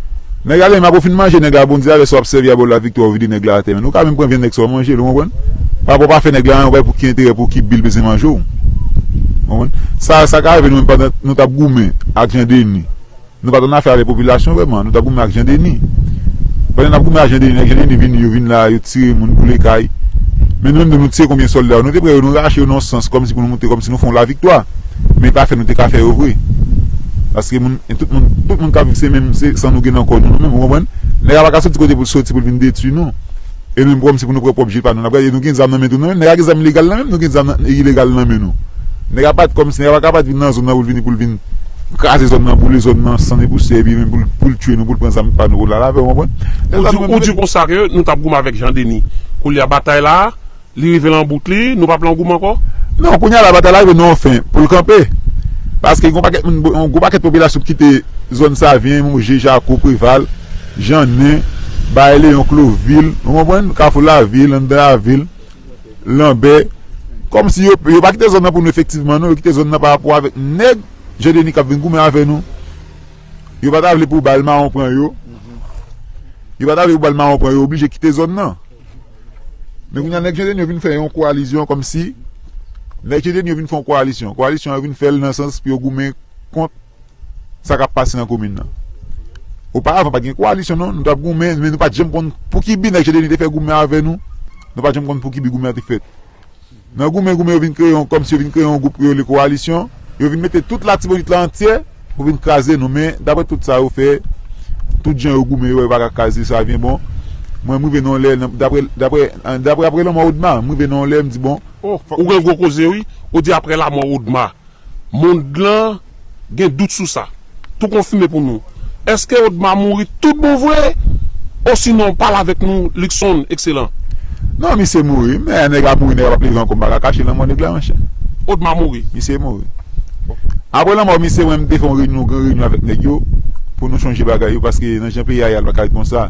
Nèg la, lè m ap ou fin manje nèg la, bon Dye avè sa w ap sèvi a bò laviktwa, ou vide nèg la atè, men ou ka menm pran vyann nèg sa w manje l, ou konprann? Pa pou w pa fè nèg la anyen, ou pa wè pou ki enterè, pou ki bi l bezwen manje w. Ou konprann? Sa, sa ka rive nou menm pandan nou t ap goumen ak Jan Deni. Nou pa t annafè avèk popilasyon vrèman, nou t ap goumen ak Jan Deni. Pandan n ap goumen ak Jan Deni, nèg Jan Deni vini, yo vin la, yo tire moun, boule kay. Men nou menm tou, nou tiye konbyen sòlda yo, nou te pran yo, nou rache yo nan yon sans, kòmsi pou nou montre, kòmsi nou fè yon laviktwa. Men pa fè nou te ka fè yo vre. Paske moun, tout moun, tout moun k ap viv se menm, se san nou gen nan kò nou, nou menm, ou konprann? Nèg la pa ka soti kote pou l soti, pou l vin detwi nou. E nou menm kòmsi pou nou pran pwòp je pa nou. N ap gade, nou gen zam nan men tou. Nou menm, nèg la gen zam ilegal nan men l, nou gen zam nan, ilegal nan men nou. Nèg la pa t kòmsi, nèg la pa kapab vin nan zòn nan pou l vini, pou l vin kraze zòn nan, boule zòn nan, san e pousyè, epi menm pou l, pou l tiye nou, pou l pran zam pa nou, pou l al avè, ou konprann? Ou di, ou di konsa ke nou t ap goumen avèk Jan Deni. Koulye a batay la, li rive lan bout li, nou p ap lan goumen ankò? Non, kounye a la, batay la rive nan yon fen, pou l kanpe. Paske gen yon pakèt moun, yon gwo pakèt popilasyon ki kite zòn Savyen, Moje, Jako, Preval, Jannen, Bay Leyon, Klovil, ou konprann? Kafou Lavil, anndan lavil, Lanbè. Kòmsi yo, yo pa kite zòn nan pou nou efektivman, non, yo kite zòn nan pa rapò avèk nèg Jan Deni k ap vin goumen avè nou. Yo pa ta vle pou bal mawon pran yo. Yo pa ta vle pou bal mawon pran yo, oblije kite zòn nan. Men kounye a, nèg Jan Deni yo vin fè yon kowalizyon kòmsi Nèg Jan Deni yo vin fè yon kowalisyon. Kowalisyon an vin fè l nan sans pou yo goumen kont sa k ap pase nan komin nan. Oparavan, pa t gen kowalisyon non, nou t ap goumen, men nou pa t janm konn pou ki bi nèg Jan Deni te fè goumen avè nou. Nou pa t janm konn pou ki bi goumen an te fèt. Nan goumen, goumen, yo vin kreye yon, kòmsi yo vin kreye yon gwoup yo rele kowalisyon. Yo vin mete tout Latibonit la antyè pou vin kraze nou. Men, daprè tout sa yo fè, tout jan yo goumen, yo wè yo pa ka kraze Savyen. Bon, mwen, m rive nan yon lè, nan- daprè, daprè, daprè, aprè lanmò Odma, m rive nan yon lè, m di, bon, Oh, fòk ou gen gwo koze, wi. Ou di aprè lanmò Odma. Mond lan gen dout sou sa. Tou konfime pou nou. Èske Odma mouri tout bon vre? Osinon, pale avèk nou, Luckson, ekselan. Non, misye mouri, men nèg la mouri, nèg la p ap leve ankò, m pa ka kache lanmò nèg la, monchè. Odma mouri. Misye mouri. Aprè lanmò misye, mwen, m te fè yon reyinyon, gran reyinyon avèk nèg yo, pou nou chanje bagay yo, paske nan jan peyi a ye a, l pa ka ret konsa.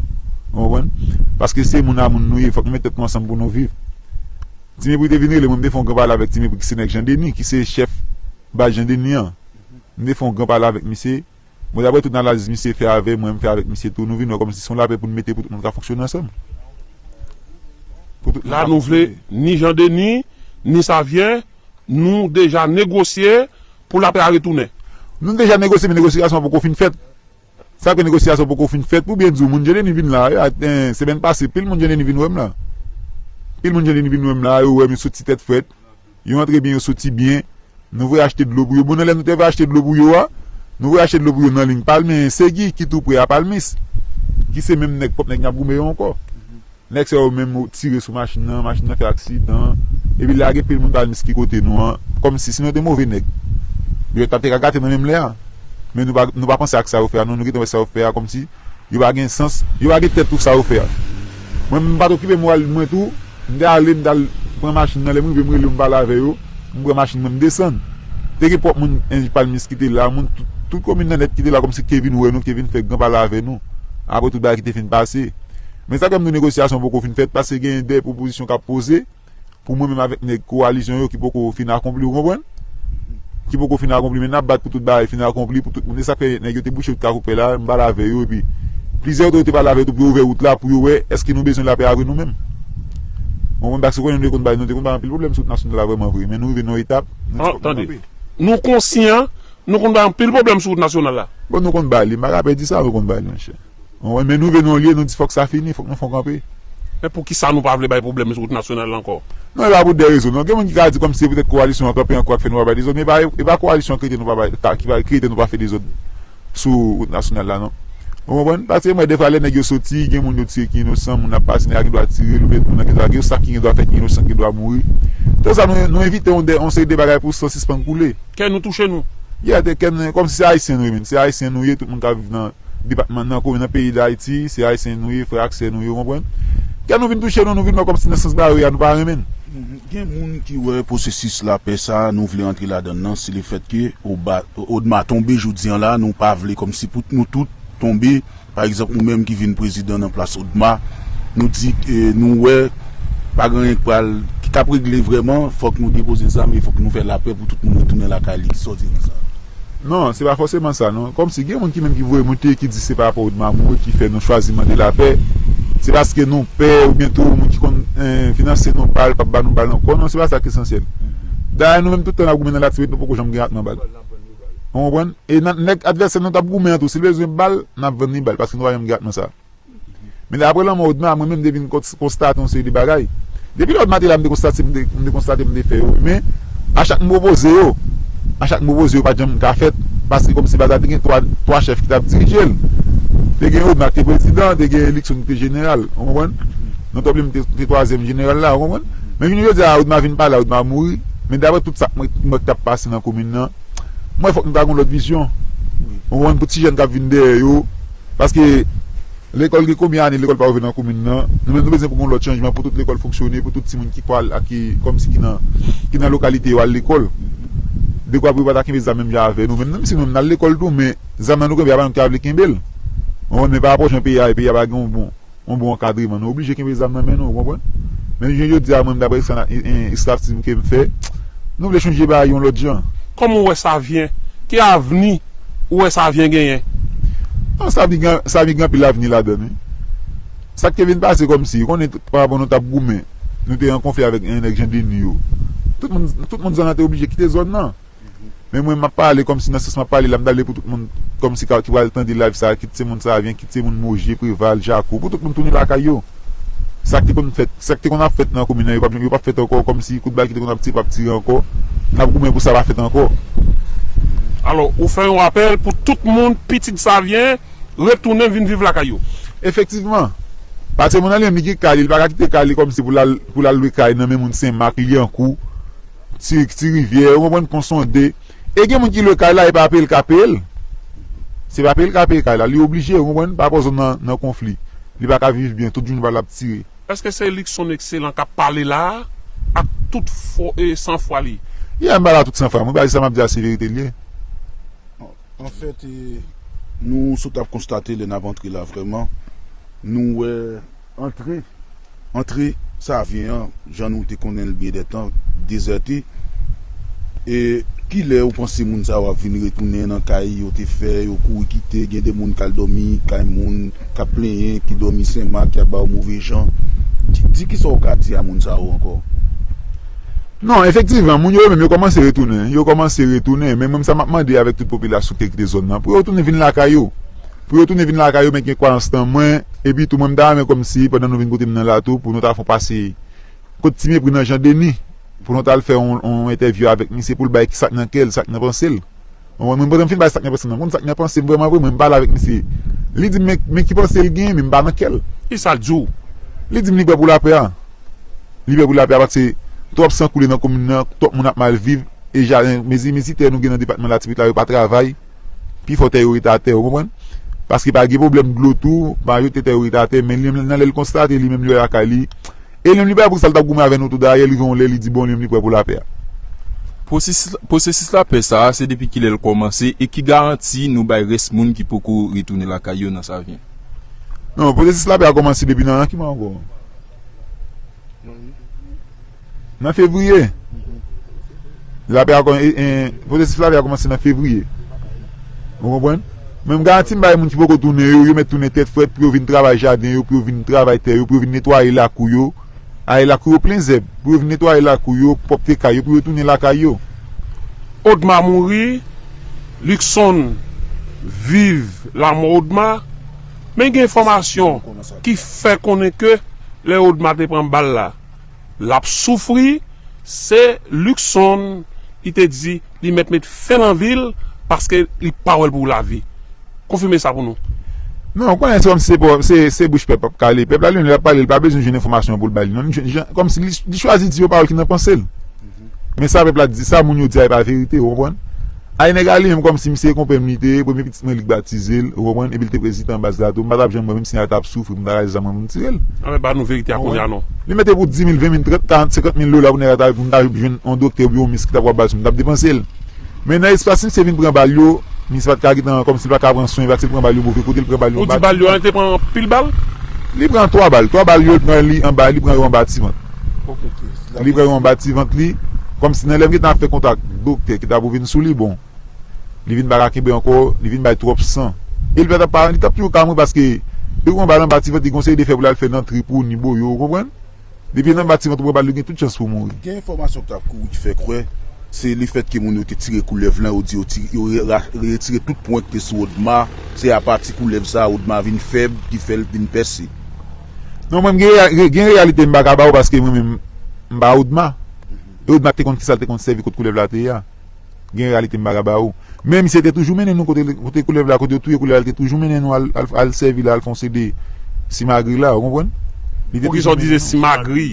Ou konprann? Paske se moun a moun nou ye, fòk nou met tèt nou ansanm pou nou viv. Ti Mepri te vin rele mwen, m te fè yon gran pale avèk Ti Mepri ki se nèg Jan Deni, ki se chèf baz Jan Deni an. M te fè yon gran pale avèk misye. Bon, daprè tout analiz misye fè avè mwen, m fè avèk misye tou, nou vin wè kòmsi se yon lapè pou n mete pou tout moun ka fonksyone ansanm. Pou tout moun La ka nou vle fonksyone. Ni Jan Deni, ni Savyen, nou deja negosye pou lapè a retounen. Nou deja negosye, men negosyasyon an poko fin fèt. Sa ke negosyasyon poko fin fèt, pou byen di w, moun Jan Deni vin la, yo, a, en, semèn pase, pil moun Jan Deni vin wè m la. Pil moun Jan Deni vin wè m la, yo wè m, yo soti tèt frèt. Yo antre byen, yo soti byen. Nou voye achte dlo pou yo. Bon, nan lè nou te voye achte dlo pou yo a, nou voye achte dlo pou yo nan liy Palmi, Segi, ki tou pre a Palmis, ki se menm nèg, pwòp nèg n ap goumen yo ankò. Nèg sa yo menm tire sou machin nan, machin nan fè aksidan, epi lage pil moun Palmis ki kote nou an, kòmsi si nou te move nèg, yo t ap te ka gate nan menm lè a. Men nou pa, nou pa panse ak sa yo fè a, non, nou gentan wè sa yo fè a, kòmsi yo pa gen sans, yo pa gen tèt pou sa yo fè a. Mwen, m pa t okipe moral mwen tou, m te ale, m t al pran machin nan, lè m rive, m rele yo, m pale avè yo, m pran machin mwen, m desann. Te gen pwòp moun, en, Palmis ki te la, moun, tout, tout komin nan nèt ki te la, kòmsi ki te vin wè nou, ki te vin fè gran pale avè nou, apre tout bagay ki te fin pase. Men sa k fè m di w negosyasyon poko fin fèt, paske gen de pwopozisyon k ap poze pou mwen menm avèk nèg kowalizyon yo ki poko fin akonpli, ou konprann? Ki poko fin akonpli, men n ap bat pou tout bagay fin akonpli, pou tout moun. E sa k fè nèg yo te bouche wout Kafou Pè la, m pale avè yo, epi plizyè otorite pale avè yo tou pou yo ouvè wout la, pou yo wè èske nou bezwen lapè a vre nou menm. Ou konprann? Paske konnen nou te konn bay, nou te konn bay anpil pwoblèm sou wout nasyonal la vrèman vre, men nou rive nan yon etap, nou di An, fòk nou tande. Kanpe. Nou konsyan, nou konn bay anpil pwoblèm sou wout nasyonal la. Bon, nou konn bay li, m pa ka pè di sa, nou konn bay li, monchè. Ou konprann? Men nou vle nan yon lye, nou di fòk sa fini, fòk nou fè yon kanpe. Men poukisa nou pa vle bay pwoblèm sou wout nasyonal la ankò? Non, e pa pou de rezon, non. Gen moun ki ka di kòmsi se poutèt kowalisyon an kanpe ankò k fè nou pa bay dezòd, men e pa, e pa kowalisyon an ki rete nou pa bay, ta, ki pa, ki rete nou pa fè dezòd sou wout nasyonal la, non. Ou konprann? Paske mwen, defwa, lè nèg yo soti, gen moun yo tire ki inosan, moun ap pase, nèg la gen dwa tire l, oubyen moun nan gen dwa, gen yon sak ki gen dwa fèt, ki inosan, ki gen dwa mouri. Tout sa, nou, nou evite yon, de, yon seri de bagay pou san sispann koule. Kè nou touche nou. Yeah, te kè n, kòmsi se Ayisyen nou ye, men. Se Ayisyen nou ye, tout moun k ap viv nan depatman, nan komin, nan peyi Dayiti, se Ayisyen nou ye, frè ak sè nou ye, ou konprann? Kè nou vin touche nou, nou vin wè kòmsi nan sans bare a, nou pa renmen l. Mhm. Gen moun ki wè pwosesis lapè sa, nou vle antre ladan l nan, se lefètke Oba-, Odma tonbe jodi an la, nou pa vle kòmsi pou nou tout tonbe. Pa egzanp, ou menm ki vin prezidan nan plas Odma, nou di, eh, nou wè pa gen anyen k pral, ki k ap regle vrèman, fòk nou depoze zam e fòk nou fè lapè pou tout moun retounen lakay li. Kisa w di nan sa? Non, se pa fòseman sa, non. Kòmsi gen moun ki menm ki voye monte, ki di se pa rapò Odma Mouri ki fè nou chwazi mande lapè. Se paske nou pè oubyen tou moun ki konn, eh, finanse nou bal, p ap ba nou bal ankò. Non, se pa sa k esansyèl. Dayè, nou menm tout tan n ap goumen nan Latibonit, nou poko janm gen ak nan bal. Ou konprann? E nan, nèg advèsè nou t ap goumen an tou, si l bezwen bal, n ap vann li bal, paske nou pa janm gen ak nan sa. Men daprè lanmò Odma, mwen menm, m te vin kons-, konstate yon seri de bagay. Depi lè Odma te la, m te konstate, m te, m te konstate, m te fè yo. Men, a chak m pwopoze yo, a chak m pwopoze yo, pa t janm ka fèt. Paske kòmsi baz la te gen twa, twa chèf ki t ap dirije l. Te gen Odma ki te prezidan, te gen Luckson ki te jeneral. Ou konprann? Non, Top Lim te, te twazyèm jeneral la, ou konprann? Men jounen jodi a, Odma vin pa la, Odma mouri. Men daprè tout sa k mwen, mwen k t ap pase nan komin nan, mwen fòk nou ta gen yon lòt vizyon. Ou konprann? Pou ti jèn k ap vin dèyè yo. Paske lekòl gen konbyen ane lekòl pa ouvè nan komin nan? Nou menm nou bezwen pou gen yon lòt chanjman, pou tout lekòl fonksyone, pou tout timoun ki pral ak ki, kòmsi ki nan, ki nan lokalite yo al lekòl. Dekwa pou yo pa ta kenbe zam menm jan avè nou. Menm nou, si nou menm n al lekòl tou, men zam nan nou kenbe a pa nou ki ta vle kenbe l. Ou konprann? Men pa rapò jan peyi a ye, peyi a pa gen yon bon, yon bon ankadreman. Nou oblije kenbe zam nan men nou, ou konprann? Men jounen jodi a, mwen menm, daprè sa, e, e, estrateji ke m fè, nou vle chanje bagay yon lòt jan. Kòman w wè Savyen? Ki avni ou wè Savyen genyen? Non, Savyen gen, Savyen gen anpil avni ladan l, wi. Sa k te vin pase kòmsi, ou konnen, parapò nou t ap goumen, nou te an konfli avèk, eh, nèg Jan Deni yo. Tout moun, tout moun zòn nan te oblije kite zòn nan. Men mwen, m ap pale kòmsi nan sans m ap pale la, m ta vle pou tout moun kòmsi ka, ki pral tande live sa, kit se moun Savyen, kit se moun Moje, Preval, Jako, pou tout moun tounen lakay yo. Sa k te konn fèt, sa k te konn ap fèt nan komin nan, yo p ap, yo p ap fèt ankò, kòmsi kout bal ki te konn ap tire, p ap tire ankò. N ap goumen pou sa pa fèt ankò. Alò, ou fè yon apèl pou tout moun, pitit Savyen, retounen vin viv lakay yo. Efektivman. Paske moun nan li menm, li gen kay li, li pa ka kite kay li kòmsi pou l al, pou l al lwe kay nan men moun Senmak, Lyankou, Ti, Ti Rivyè, ou konprann, Pon Sonde. E gen moun ki lwe kay la, e pa peye l ka peye l. Se pa peye l ka peye kay la, li oblije, ou konprann, pa rapò zòn nan, nan konfli. Li pa ka viv byen, tout jounen bal ap tire. Èske se Luckson Excellent k ap pale la a ak tout fò, e, sanfwa li? Yeah, m pale ak tout sanfwa. Mwen pa di sa m ap di a se verite l ye. Anfèt, e, nou sot ap konstate lè n ap antre la vrèman, nou wè antre, antre Savyen an, jan nou te konnen l byen dè tan, dezète. E kilè ou panse moun sa yo ap vin retounen nan kay yo te fè, yo kouri kite, gen de moun k al dòmi kay moun, k ap plenyen, ki dòmi Senmak, y ap ba yo move jan? Di, di kisa w ka di a moun sa yo ankò? Non, efektivman, moun yo menm yo kòmanse retounen. Yo kòmanse retounen. Men mwen, sa m ap mande avèk tout popilasyon ki te kite zòn nan, pou yo tounen vin lakay yo. Pou yo tounen vin lakay yo, men gen kwayans nan mwen. Epi tou, mwen, m ta renmen kòmsi, pandan nou vin kote m nan la tou, pou nou ta fè yon pase kot Ti Mepri nan Jan Deni, pou nou t al fè yon, yon entèvyou avèk misye, pou l bay sa k nan kè l, sa k nan panse l. Mwen, mwen, mwen, m fin bay sa k nan panse m nan. Konn sa k nan panse m vrèman vre, mwen, m pale avèk misye. Li di m, men, men ki panse l gen, men m pa nan kè l. Kisa l di w? Li di m li prè pou lapè a. Li prè pou lapè a, paske twòp san koule nan komin nan, twòp moun ap mal viv, e jaden, mezi, mezi tè nou gen nan depatman Latibonit la, yo pa travay. Pifò tè yo rete atè, ou konprann? Paske pa gen pwoblèm dlo tou, majorite tè yo rete atè, men li menm, nan lè l konstate, li menm, li wè lakay li, e li menm li pa pou sa l t ap goumen avè nou tou. Dayè, li gen yon lè, li di, bon, li menm li prè pou lapè a. Pwosesis, pwosesis lapè sa a, se depi kilè l kòmanse e ki garanti nou bay rès moun ki poko retounen lakay yo nan Savyen? Non, pwosesis lapè a kòmanse depi nan ki mwa ankò? Nan fevriye. Lapè a kòm, e, e, pwosesis lapè a kòmanse nan fevriye. Ou konprann? Men m garanti m bay moun ki poko tounen yo, yo mèt tounen tèt frèt pou yo vin travay jaden yo, pou yo vin travay tè yo, pou yo vin netwaye lakou yo. Ay lakou yo plen zèb, pou yo vin netwaye lakou yo, pwòpte kay yo, pou yo tounen lakay yo. Odma mouri, Luckson viv lanmò Odma, men gen enfòmasyon ki fè konnen ke lè Odma te pran bal la, l ap soufri, se Luckson ki te di li mèt met fen nan vi l paske li pa wè l pou lavi. Konfime sa pou nou. Non, ou konnen se kòmsi se, se, se bouch pèp ap kale. Pèp la li menm lè l ap pale, li pa bezwen jwenn enfòmasyon pou l ba li. Non, li, jan, kòmsi li, li chwazi di yon pawòl ki nan panse l. Men sa pèp la di, sa moun yo di a, e pa verite, ou konprann? Ay nèg a li menm kòmsi misye e konpè m li te ye, premye pitit mwen li k batize l, ou konprann? Epi l te prezidan baz la tou, m pa t ap janm wè, menm si nèg la t ap soufri, m ta rale zam mwen pou m tire l. Anben ba nou verite a kounye a non. Li mete pou dis mil, ven mil, trant, karant, senkant mil dola pou nèg la ta, pou m ta jwenn yon doktè oubyen yon mis ki ta pral ba l sou m, m t ap depanse l. Men nan espas misye vin pran bal yo, misye pa t ka gentan, kòmsi l pa ka pran swen, paske l pran bal yo move kote, l pran bal yo anba. Ou di bal yo, li te pran anpil bal? Li pran twa bal, twa bal yo, li pran li anba, li pran yo anba ti vant. Li pran yo anba ti vant li, kòmsi nan lè m gentan ap fè kontak doktè ki ta pou vin sou li, bon, li vin pa ka kenbe ankò, li vin bay twòp san. E li pa t ap pa, li t ap toujou ka mouri paske yo pran bal anba ti vant li, gon seri de fè pou l al fè nan trip ou, ni boyo, ou konprann? Depi nan batiman tou pran bal, li gen tout chans pou mouri. Gen enfòmasyon k t ap kouri ki fè kwè se lefètke moun yo te tire koulèv lan, yo di yo ti, yo re, ra, retire tout pwen ki te sou Odma, se apati koulèv sa a Odma vin fèb ki fè l vin pèse. Non, mwen, m gen, gen reyalite m pa ka ba ou paske mwen menm, m pa Odma. E Odma te konn kisa l te konn sèvi kot koulèv la te ye a. Gen reyalite m pa ka ba ou. Men misye te toujou mennen nou kote, kote koulèv la, kote yo touye koulèv la, li te toujou mennen nou al, al, al sèvi la, al fè yon seri de simagri la, ou konprann? Li te Poukisa w toujou di se mennen nou. Simagri?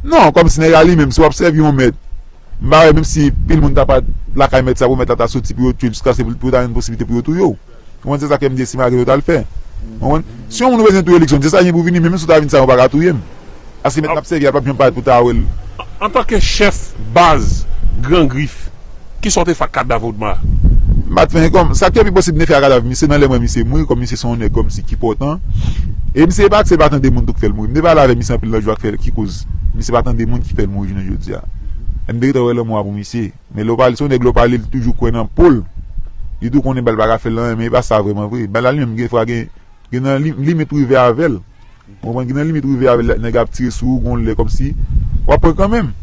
Non, kòmsi nèg la li menm, si w ap sèvi yon mèt, m pa wè menm si pil moun ta pa lakay mèt sa pou mèt la ta soti pou yo tchwe l jiskaske pou, pou yo ta jwenn posiblite pou yo touye w. Ou konprann, se sa ke m di e simagri yo t al fè. Ou konprann? Si yon moun ou bezwen touye Luckson, se sa gen pou vini, men menm si w ta vin sa yo pa ka touye m. Paske mèt n ap sèvi a p ap janm parèt pou ta wè l. Antanke chèf baz Gran Grif, kisa w te fè ak kadav Odma? M pa t fè anyen kòm, sa k te pi posib m te fè ak kadav misye nan lè m wè misye mouri, kòm misye se yon nèg kòmsi ki pòtan. E misye pa aksepte, pa tande moun tou k fè l mouri. M te pale avè misye anpil lòt jou ak fè ki koz misye pa tande moun ki fè l mouri jounen jodi a. E m te gentan wè lanmò a pou misye. Men lè w pale, se yon nèg lè w pale, li toujou kwè nan po l. Li tou konnen bal pa ka fè l anyen, men e pa sa vrèman vre. Bal la li menm gen fwa gen, gen nan li, limit ou rive avè l. Ou konprann? Gen nan limit ou rive avè l, nèg ap tire sou ou, gon lè kòmsi w ap pran kanmenm.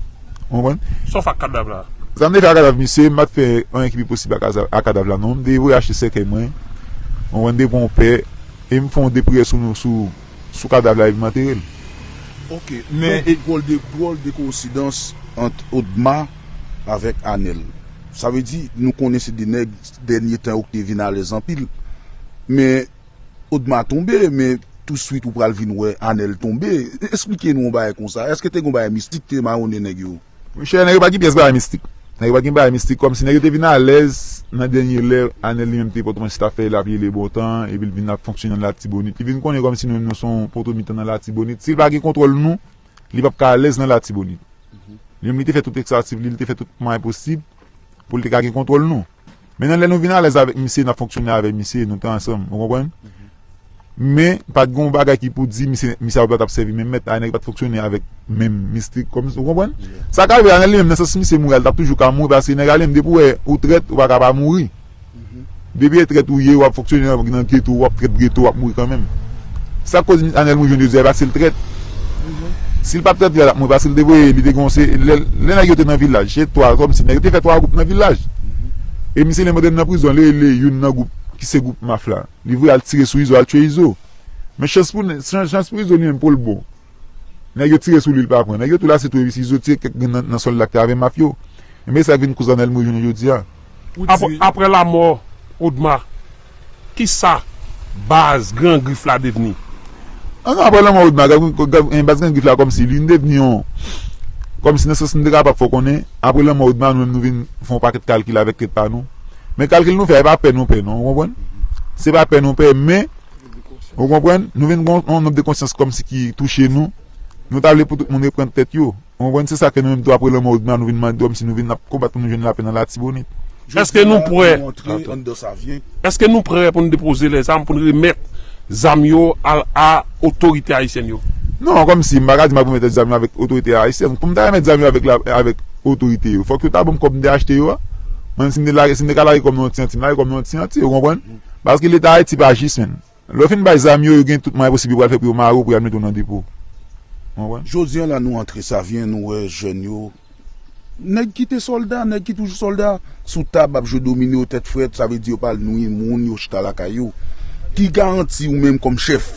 Ou konprann? Sa w fè ak kadav la? Sa m te fè ak kadav misye, m pa t fè anyen ki pi posib ak, ak kadav la non. M te voye achte sèkèy mwen. Ou konprann? M te pran yon pè e m fè yon de priyè sou, sou, sou kadav la epi m antere l. Ok, men e dwòl de, dwòl de koyensidans ant Odma avèk Anèl. Sa vle di, nou konnen se de nèg dènye tan yo ki te vin alèz anpil. Men Odma tonbe, men touswit ou pral vin wè Anèl tonbe. Esplike nou yon bagay konsa. Èske te gen yon bagay mistik te mawonnen nèg yo? Monchè, nèg yo pa t gen pyès bagay mistik. Nèg yo pa t gen bagay mistik, kòmsi nèg yo te vin alèz nan dènye lè, Anèl li menm te Pòtoprens, li t ap fè lapli e le bon tan, epi l vin ap fonksyone nan Latibonit. Li vin konnen kòmsi nou menm nou se yon poto mitan nan Latibonit. Si l pa gen kontwòl nou, li p ap ka alèz nan Latibonit. Li menm li te fè tout tentative li, li te fè tout mwayen posib pou l te ka gen kontwòl nou. Men nan lè nou vin alèz avèk misye, n ap fonksyone avèk misye, nou te ansanm, ou konprann? Men pa t gen yon bagay ki pou di misye, misye a pa t ap sèvi menm mèt, a nèg pa t fonksyone avèk menm mistik kòm, ou konprann? Sa ka rive Anèl li menm, nan sans misye mouri a, l t ap toujou ka mouri, paske nèg a li menm depi w wè ou trèt, ou pa ka pa mouri. Depi e trèt ou ye, w ap fonksyone nan, nan geto, w ap trèt geto, w ap mouri kanmenm. Sa k koz Anèl mouri jodi a, e paske l trèt. Si l pa t trèt, li t ap mouri, paske l te voye, li te gon se, lè, lè nèg yo te nan vilaj, se twa, kòmsi nèg yo te fè twa gwoup nan vilaj. E misye li menm nan prizon, li rele youn nan gwoup, ki se gwoup Maf la. Li voye al tire sou Izo, al tiye Izo. Men chans pou, chans, chans pou Izo li menm pou l bon. Nèg yo tire sou li, li pa pran. Nèg yo tou lase tou epi si Izo tire kèk grenn nan, nan sòlda k te avè Maf yo. Enben, sa k vin koz Anèl mouri jounen jodi a. Apre, apre lanmò Odma, kisa baz Gran Grif la devni? An non, apre lanmò Odma, baz Gran Grif la kòmsi li vin devni yon, kòmsi nan sans m te kapab fè w konnen, apre lanmò Odma, nou menm nou vin fè yon pakèt kalkil avèk tèt pa nou. Men kalkil nou fè, e pa pè nou pè non, ou konprann? Se pa pè nou pè, men Ou konprann? Nou vin gen yon nòb de konsyans kòmsi ki touche nou. Nou ta vle pou tout moun reprann tèt yo. Ou konprann? Se sa ke nou menm tou apre lanmò Odma, nou vin mande kòmsi nou vin ap konbat pou nou jwenn lapè nan Latibonit. Èske nou prè? Èske nou prè pou n depoze lèzam, pou n remèt zam yo a, a otorite ayisyèn yo? Non, kòmsi m pa ka di m ap remèt zam yo avèk otorite ayisyèn. Pou m ta remèt zam yo avèk, avèk otorite yo, fòk yo ta ban m kòb m te achte yo a. Mwen, si m te lage, si m te ka lage kòb nan yon ti anti, m lage kòb nan yon ti anti, ou konprann? Paske Leta Ayiti pa jis, menn. Lè w fin bay zam yo, yo gen tout mwayen posib yo pral fè pou yo mare w, pou y al mete w nan depo. Ou konprann? Jodi a la nou antre Savyen, nou wè jèn yo, nèg ki te sòlda, nèg ki toujou sòlda, sou tab ap jwe domino tèt frèt, sa vle di yo pa al nwi moun, yo chita lakay yo. Ki garanti ou menm kòm chèf,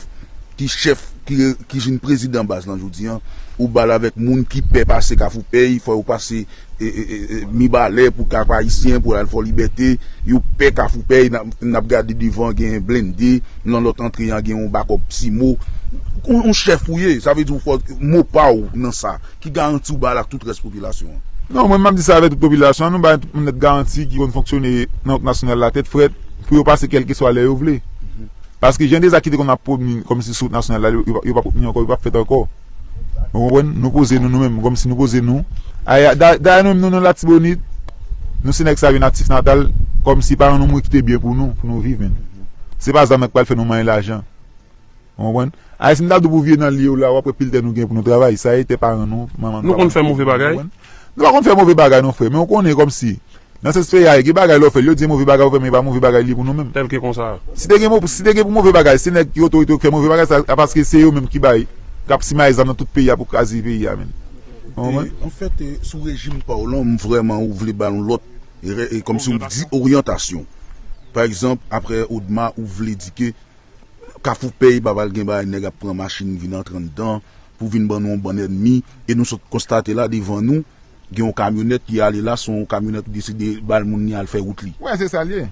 ki chèf, ki, ki jwenn prezidan baz lan jodi a, ou ba l avèk moun ki pè pase Kafou Pèy, fò yo pase e, e, e, e, Mibalè pou Kap Ayisyen, pou al Fò Libète, yo pè Kafou Pèy, n ap, n ap gade devan gen blende, nan lòt antre an gen yon bakòp Simo. Yon, yon chèf ou ye, sa vle di w fò mo pa w nan sa. Ki garanti w ba l ak tout rès popilasyon an? Non, mwen m ap di sa avèk tout popilasyon an, nou bay tout moun nèt garanti ki konn fonksyone nan wout nasyonal la tèt frèt, pou yo pase kèlkeswa lè yo vle. Paske jan de zak ki te konn ap pwomni kòmsi sou wout nasyonal la, yo, yo, yo p ap pwomni ankò, yo p ap fèt ankò. Ou konprann? Nou poze nou, nou menm, kòmsi nou poze nou. Aya, da- dayè nou menm nou nan Latibonit, nou se nèg sa yo natif natal, kòmsi paran nou mouri kite byen pou nou, pou nou viv, menn. Se pa zam nan k pral fè nou manyen lajan. Ou konprann? Aya, si m ta di w pou vye nan lye w la, w ap wè pil tè nou gen pou nou travay. Sa e tè paran nou, manman nou, papa nou. Nou konn fè move bagay? Nou pa konn fè move bagay non, frè, men ou konnen kòmsi Nan sans peyi a, gen bagay lè w fè l, yo di se move bagay ou fè, men e pa move bagay li ye pou nou menm. Tèlke konsa. Si te gen mo-, si te gen pou move bagay, se nèg ki otorite yo ki fè move bagay sa, a paske se yo menm ki bay, k ap simaye zam nan tout peyi a pou kraze peyi a, menn. Ou konprann? Anfèt, sou rejim pa w lan, m vrèman ou vle ba nou lòt, e, e, kòmsi w di oryantasyon. Pa egzanp, apre Odma, ou vle di ke Kafou Pèy pa pral gen bagay nèg ap pran machin vin antre anndan pou vin ban nou yon bann ènmi, e nou sot konstate la devan nou, gen yon kamyonèt ki ale la, se yon kamyonèt ou deside ba l moun li al fè wout li. Wè, se sa l ye.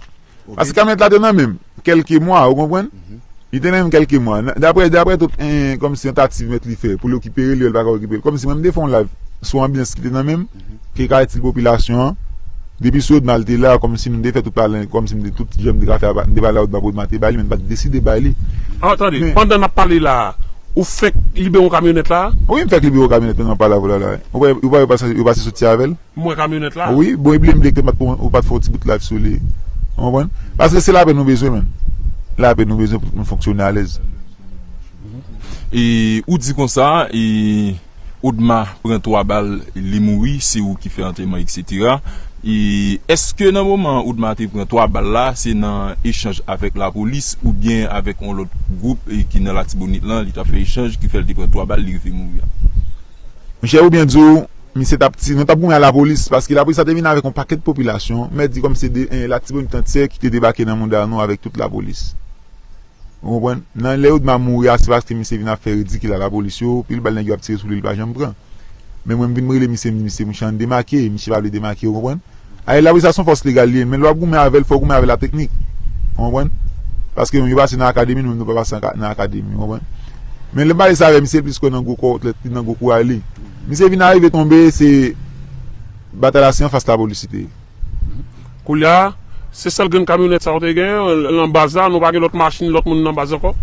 Paske kamyonèt la te nan men m kèlke mwa, ou konprann? Li te nan men m kèlke mwa. Daprè, daprè tout, en, kòmsi tentative mèt li fè pou l rekipere l, li wè l pa ka rekipere l. Kòmsi mwen m te fè yon live sou anbyans ki te nan men m, ki ka itil popilasyon an. Depi sou Odma l te la, kòmsi m te fè tout pale, kòmsi m te tout jan m te ka fè, m te pale a Odma pou Odma te bay li, men m pa t deside bay li. An, tande, pandan n ap pale la a, ou fenk libere yon kamyonèt la a? Wi, m fenk libere yon kamyonèt pandan m ap pale avè w la la. Ou pa, ou pa, yo pase, yo pase soti avè l? M wè kamyonèt la. Wi, bon, e blende ke m pa t, ou pa t fè yon ti bout live sou li. Ou konprann? Paske se lapè nou bezwen, menn. Lapè nou bezwen pou tout moun fonksyone alèz. E ou di konsa, e Odma pran twa bal, li mouri, se ou ki fè antèman, etsetera. E èske nan moman Odma te pran twa bal la, se nan echanj avèk lapolis oubyen avèk yon lòt gwoup, e, ki nan Latibonit lan, li t ap fè echanj, ki fè l te pran twa bal, li rive mouri a? Monchè, ou byen di w, Misye t ap ti, nou t ap goumen a lapolis, paske lapolis la te vin avèk yon pakèt popilasyon, mèt di kòm se de, eh, Latibonit antyè ki te debake nan mouda nou avèk tout lapolis. Ou konprann? Nan lè Odma mouri a, se paske misye vin ap fè ridikil a lapolis yo, pil bal nèg yo ap tire sou li, li pa janm pran. Men mwen, m vin rele misye, m di, "Misye, mouche, ann demake," misye pa vle demake, ou konprann? Ay, lapolis la se yon fòs legal li ye, men lè w ap goumen avè l, fò w goumen avè l ak teknik. Ou konprann? Paske nou, yo pase nan akademi, nou, nou pa pase nan ka-, nan akademi, ou konprann? Men lè m pale sa avè misye, l plis kwè nan gwo kò, nan gwo kouray li. Misye vin arive tonbe, se batay la se anfas lapolis li te ye. Koulye a, se sèl grenn kamyonèt sa yo te gen nan baz la, nou pa gen lòt machin, lòt moun nan baz ankò?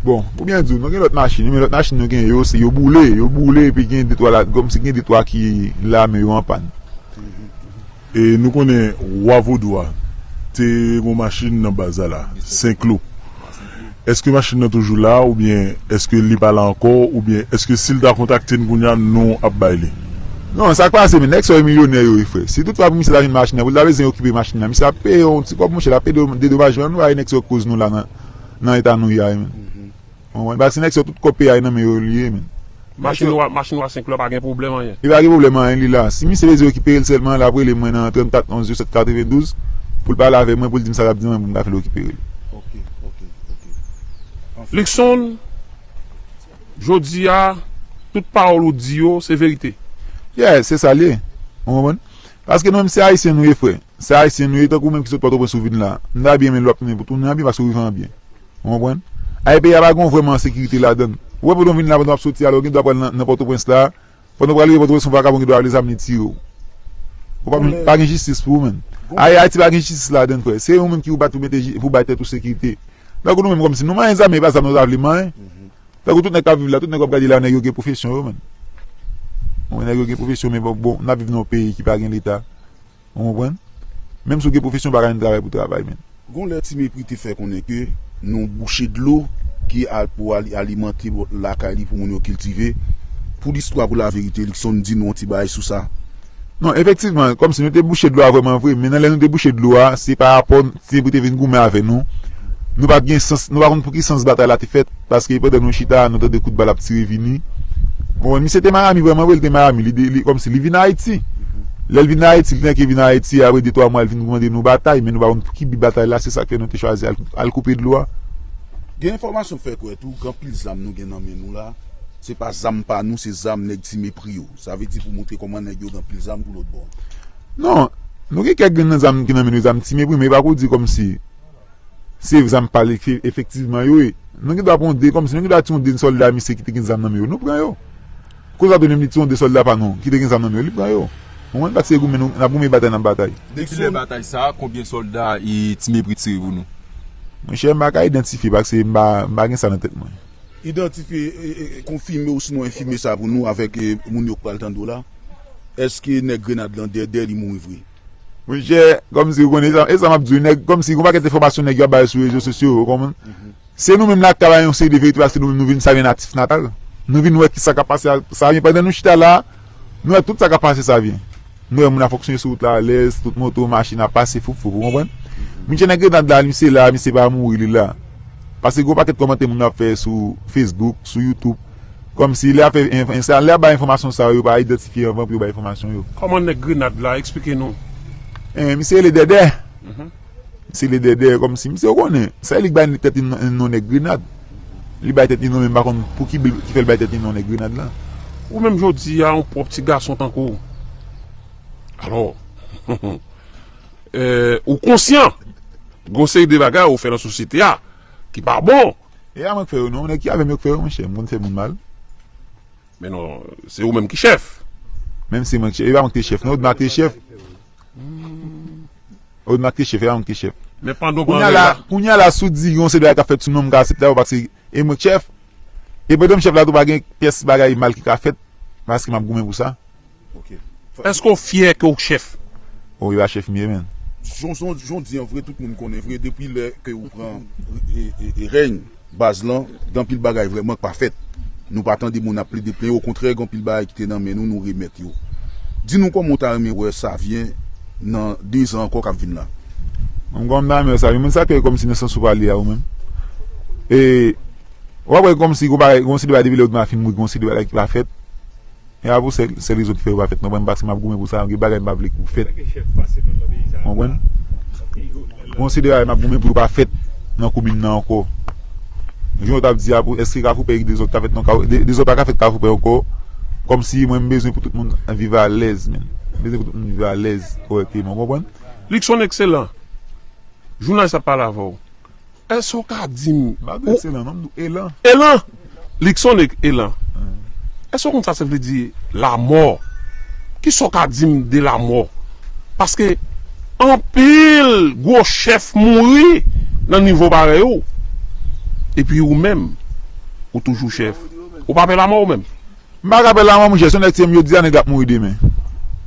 Bon, pou byen di w, nou gen lòt machin, men lòt machin nou gen yo, se yo boule, yo boule, epi gen de twa la, kòmsi gen de twa ki la, men yo an pàn. E nou konnen Wa Vodou a te gen yon machin nan baz la la, Senklou. Èske machin nan toujou la, oubyen èske li pa la ankò, oubyen èske si l ta kontakte n kounye a, nou ap bay li? Non, sa k pase, men nèg sa yo milyonè yo wi, frè. Si toutfwa pou misye ta jwenn machin nan, pou l ta bezwen okipe machin nan, misye ap peye yon ti kòb, monchè, l ap peye dedomajman, nou pa wè nèg sa yo koz nou la nan, nan eta nou ye a, men. Ou konprann? Paske nèg sa yo tout kòb peyi a nan men yo li ye, men. Machin nwa, machin nwa Senklou pa gen pwoblèm anyen. Li pa gen pwoblèm anyen, li la. Si misye bezwen rekipere l sèlman, l ap rele mwen nan trannkat onz disèt katrevendouz pou l pale avè mwen, pou l di m sa l ap di mwen, pou m ka fè l rekipere l. Ok, ok, ok. Luckson, jodi a, tout pawòl ou di yo, se verite. Yeah, se sa l ye. Ou konprann? Paske nou menm se ayisyen nou ye, frè. Se ayisyen nou ye, tankou ou menm ki sot Pòtoprens ou vin la. M ta byen renmen lè w ap tounen pou tounen an byen, paske w rive an byen. Ou konprann? Ay, peyi a pa gen vrèman sekirite ladan l. Ou wè, pandan w vin la, pandan w ap soti a, lè w gen dwa pral nan, nan Pòtoprens la, pandan w pral rive Pòtoprens, yon vakabon gen dwa rele zam li tire w. Ou pa, pa gen jistis pou ou menm. Ay, Ayiti pa gen jistis ladan l, frè. Se ou menm ki pou bat pou mete, pou bay tèt ou sekirite. Tankou nou menm kòmsi nou manyen zam, men e pa zam nou ta vle manyen. Tankou tout nèg k ap viv la, tout nèg w ap gade la, nèg yo gen pwofesyon yo, menm. Ou wè, nèg yo gen pwofesyon, men bon, bon, n ap viv nan yon peyi ki pa gen Leta. Ou konprann? Menm si w gen pwofesyon, w pa ka jwenn travay pou travay, menn. Gon lè Ti Mepri te fè konnen ke nou bouche dlo ki al pou al, alimante lakay li pou moun yo kiltive. Pou listwa, pou laverite, Luckson di nou yon ti bagay sou sa. Non, efektivman, kòmsi nou te bouche dlo a vrèman vre, men nan lè nou te bouche dlo a, se pa rapò Ti Mepri te vin goumen avè nou. Nou pa t gen sans, nou pa konn pou ki sans batay la te fèt. Paske pandan nou chita, nou tande kout bal ap tire vini. Bon, misye te Miami vrèman vre, li te Miami, li, li kòmsi li vin Ayiti. Lè l vin Ayiti, li te vin Ayiti, apre de twa mwa, li vin mande nou batay, men nou pa konn pou ki bi batay la, se sa k fè nou te chwazi al, al koupe dlo a. Gen enfòmasyon fè kwè tou, gen anpil zam nou gen nan men nou la, se pa zam pa nou, se zam nèg Ti Mepri yo. Sa vle di pou montre kòman nèg yo gen anpil zam pou lòt bò. Non, nou gen kèk grenn nan zam ki nan men nou, zam Ti Mepri, men e pa pou di kòmsi se zam pa l efektivman yo ye. Nou gen dwa pran yon de, kòmsi nou gen dwa tiye yon de sòlda misye ki te gen zam nan men yo, nou pran yo. Kounye a tou menm li tiye yon de sòlda pa nou ki te gen zam nan men yo, li pran yo. Ou konprann? Paske goumen nou, n ap goumen batay n ap batay. Depi lè batay sa, konbyen sòlda e Ti Mepri tire pou nou? Monchè, m pa ka idantifye paske m pa, m pa gen sa nan tèt mwen. Idantifye, e, e, konfime osinon enfime sa pou nou avèk e, moun yo k pral tande w la. Èske nèg grenad lan dèdè li mouri vre? Monchè, kòmsi ou konnen, e sa, e sa m ap di w, nèg, kòmsi gon pakèt enfòmasyon nèg yo ap bay sou rezo sosyo, ou konprann? Se nou menm la k ka bay yon seri de verite paske nou menm nou vin sa vyen natif natal. Nou vin wè kisa k ap pase a sa vyen. Pandan nou chita la, nou wè tout sa k ap pase sa vyen. Nou wè moun ap fonksyone sou wout la alèz, tout moto, machin ap pase fouf fouf, ou konprann? Monchè, nèg grenad la, misye la, misye pa mouri, li la. Paske gon pakèt kòmantè moun yo ap fè sou Facebook, sou YouTube. Kòmsi lè y ap fè, lè y ap bay enfòmasyon sa yo, yo pa idantifye anvan pou yo bay enfòmasyon yo. Kòman nèg grenad la? Eksplike nou. Eh, misye rele Dèdè. Misye rele Dèdè, kòmsi misye ou konnen. Se li k bay tèt li non nèg grenad. Li bay tèt li non, men m pa konn pou ki bil ki fè l bay tèt li non nèg grenad la. Ou menm jodi a, yon pwòp ti gason tankou w. Alò, eh, ou konsyan gon seri de bagay ou fè nan sosyete a ki pa bon. E pa mwen k fè yo non, nèg ki avè m yo k fè yo, monchè, m konn fè moun mal. Men non, se ou menm ki chèf. Menm si mwen k chèf, e pa mwen k te chèf non, Odma k te chèf. Odma k te chèf, e pa mwen k te chèf. Men pandan w pran rèl la. Kounye a la, si w di yon seri bagay k ap fèt sou non m, m ka aksepte avè w paske e mwen k chèf. E pandan m chèf la tou, pa gen pyès bagay mal ki ka fèt paske m ap goumen pou sa. Èske w fyè ke w chèf? O, e pa chèf m ye, menn. Jan w di an vre, tout moun konnen vre, depi lè ke ou pran e, e, e, rèy baz lan, gen anpil bagay vrèman k pa fèt. Nou pa tande moun ap plede plenyen, okontrè, gen anpil bagay ki te nan men nou, nou remèt yo. Di nou kòman w ta renmen wè Savyen nan de zan ankò k ap vin la? Menm kòman m ta renmen wè Savyen, moun sa k fè kòmsi nan sans ou pale a ou menm. E, w ap wè kòmsi gon bagay, gon seri de bagay depi lè Odma fin mouri, gon seri de bagay ki pa fèt. E pa pou sèl, sèl rezon ki fè yo pa fèt, non, mwen, paske m ap goumen pou sa, gen bagay m pa vle pou fèt. Konprann? Konsidere m ap goumen pou yo pa fèt nan komin nan ankò. Jan w t ap di a, pou, èske Kafoupè dezòd ka fèt nan Ka-, de-, dezòd pa ka fèt Kafoupè ankò? Kòmsi mwen, m bezwen pou tout moun viv alèz, menn. M bezwen pou tout moun viv alèz kòrèkteman, w konprann? Luckson Excellent, jounalis ap pale avè w. Èske w ka di m... M pa di ou Excellent, non, m di w Elan. Elan! Luckson Elan. Èske w konn sa se vle di lanmò? Kisa w ka di m de lanmò? Paske anpil gwo chèf mouri nan nivo parèy ou. Epi ou menm, ou toujou chèf. Ou pa pè lanmò ou menm? M pa ka pè lanmò, monchè. Si yon nèg tiye m jodi a, nèg la ap mouri demen.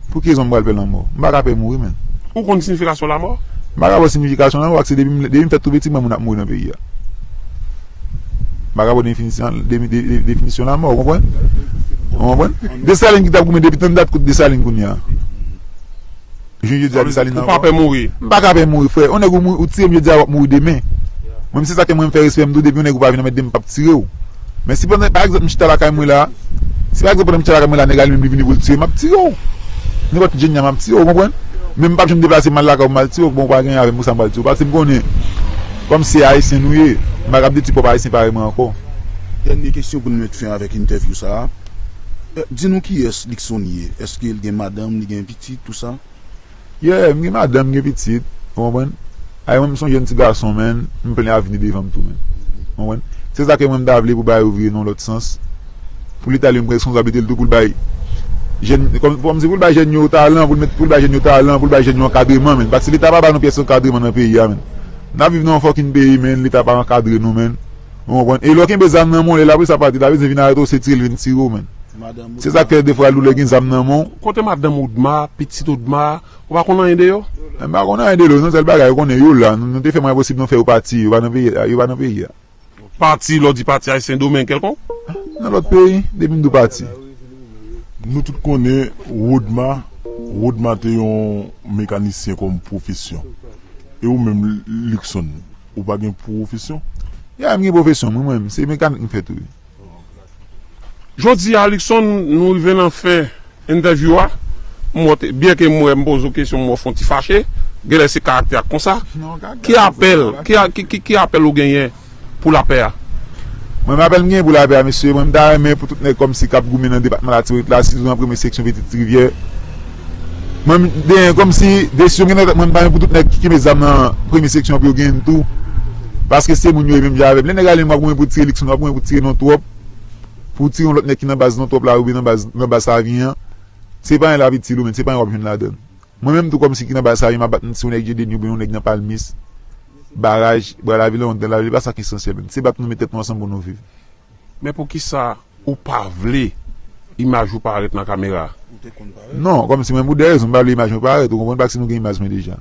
Pou ki rezon m pral pè lanmò? M pa ka pè mouri, menn. Ou konn siyifikasyon lanmò? M pa ka ba w siyifikasyon lanmò, paske depi m, depi m fèt tou piti, m wè moun ap mouri nan peyi a. M pa ka ba w definisyon, de, de, de, definisyon lanmò, ou konprann? Ou konprann? Desalin ki t ap goumen depi tann dat, kot Desalin kounye a? Jounen jodi a, Desalin nan... Ou pa pè mouri? M pa ka pè mouri, frè. Yon nèg ou mou-, ou tiye m jodi a, w ap mouri demen. Mwen, se sa ke mwen, m fè respè m tou, depi yon nèg ou pa vin anmède m, m p ap tire w. Men si pandan, pa egzanp, m chita lakay mwen la, si pa egzanp, pandan m chita lakay mwen la, nèg la li menm li vini pou l tire m, m ap tire w. Nenpòt ki jan m ap tire w, ou konprann? Men m p ap janm deplase m al lakay ou, m al tire w, bon, ou pa gen avè m pou sa m pral tire w. Paske m konnen, kòm se Ayisyen nou ye, m pa kab detwi pwòp Ayisyen parèy mwen ankò. Dènye kesyon pou n met fen avèk entèvyou sa a. Eh, di nou kiyès Luckson ye? Èske l gen madanm, li gen pitit, tou sa? Yeah, m gen madanm, m gen pitit, ou konprann? Ay, mwen, m se yon jèn ti gason, menn, m plen avni devan m tou, menn. Ou konprann? Se sa ke mwen, m ta vle pou bay ouvriye nan lòt sans. Pou Leta li menm pran responsablite l tou, pou l bay jèn, kòm, kòm si pou l bay jèn yo talan, pou l met, pou l bay jèn yo talan, pou l bay jèn yo ankadreman, menn. Paske Leta pa ba nou pyès ankadreman nan peyi a, menn. N ap viv nan yon fucking peyi, menn, Leta pa ankadre nou, menn. Ou konprann? E lè w kenbe zam nan men w, lè lapolis ap pati, lapolis vin arete w, se tire l vin tire w, menn. Se sa k fè defwa lou lè gen zam nan men w. Kote madanm Oudma, pitit Oudma, ou pa konn anyen de yo? M pa konn anyen de yo, non, sèl bagay, ou konnen yo la. Nou, nou te fè mwayen posib nou fè yo pati, yo pa nan peyi a, yo pa nan peyi a. Pati, lè w di pati, a Sendomeng kèlkonk? Nan lòt peyi, depi m di w pati. Nou tout konnen Rodma, Rodma te yon mekanisyen kòm pwofesyon. E ou menm, Luckson, ou pa gen pwofesyon? Ya, m gen pwofesyon, mwen, mwen, se mekanik m fè tou, wi. Jodi a, Luckson, nou rive nan fen entèvyou a. M wè w te, byen ke m wè m poze w kesyon, m wè w fè yon ti fache. Genlè se karaktè a k konsa. Ki apèl, ki a-, ki, ki, ki apèl ou genyen pou lapè a? Mwen, apèl m genyen pou lapè a, mesye, mwen, m ta renmen pou tout nèg kòmsi k ap goumen nan depatman Latibonit la, sitou nan premye seksyon Pitit Rivyè. Mwen, m, de, kòmsi, desizyon m gen nan tèt mwen, m ta renmen pou tout nèg ki kenbe zam nan premye seksyon pou yo genyen l tou. Paske se moun yo ye menm jan avè m. Lè nèg ale, m ap goumen pou tire Luckson, m ap goumen pou tire non twòp. Pou tire yon lòt nèg ki nan baz non twòp la, oubyen nan baz, nan baz Savyen an, se pa anyen l ap itil ou, men se pa anyen w ap jwenn ladan l. Mwen menm tou kòmsi ki nan baz Savyen, m ap bat m si yon nèg Jedeni oubyen yon nèg nan Palmis, Baraj, Bwa Lavi, Lewonn, Dèlavil, e pa sa k esansyèl, men se bat nou met tèt nou ansanm pou nou viv. Men poukisa ou pa vle imaj ou parèt nan kamera? Non, kòmsi mwen pou de rezon, m pa vle imaj mwen parèt, ou konprann, paske nou gen imaj mwen deja.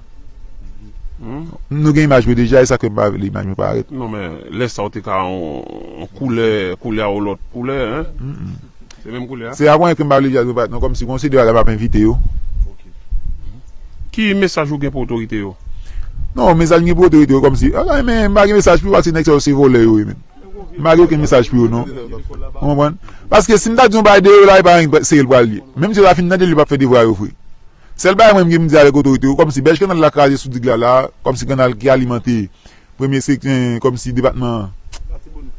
Hmm? Nou gen imaj mwen deja, e sa k fè m pa vle imaj mwen parèt. Non, men lè sa w te ka yon, yon koulè, koulè a yon lòt koulè, en? Se menm koulè a? Se apwen ke m pa vle imaj mwen parèt, non, kòmsi gon seri de bagay m ap envite yo. Ki mesaj ou gen pou otorite yo? Non, mesaj m gen pou otorite yo, kòmsi, ah, men m pa gen mesaj pou yo, paske nèg sa yo se vòlè yo ye, men. M pa gen okenn mesaj pou yo, non. Ou konprann? Paske si m ta di yon bagay de yo la, e pa anyen serye l pral ye. Menm si yo ta fin tande l, yo p ap fè devwa yo vre. Sèl bagay mwen m gen pou m di avèk otorite yo, kòmsi bèj kanal la kraze sou dig la la, kòmsi kanal ki alimante premye seksyon, kòmsi depatman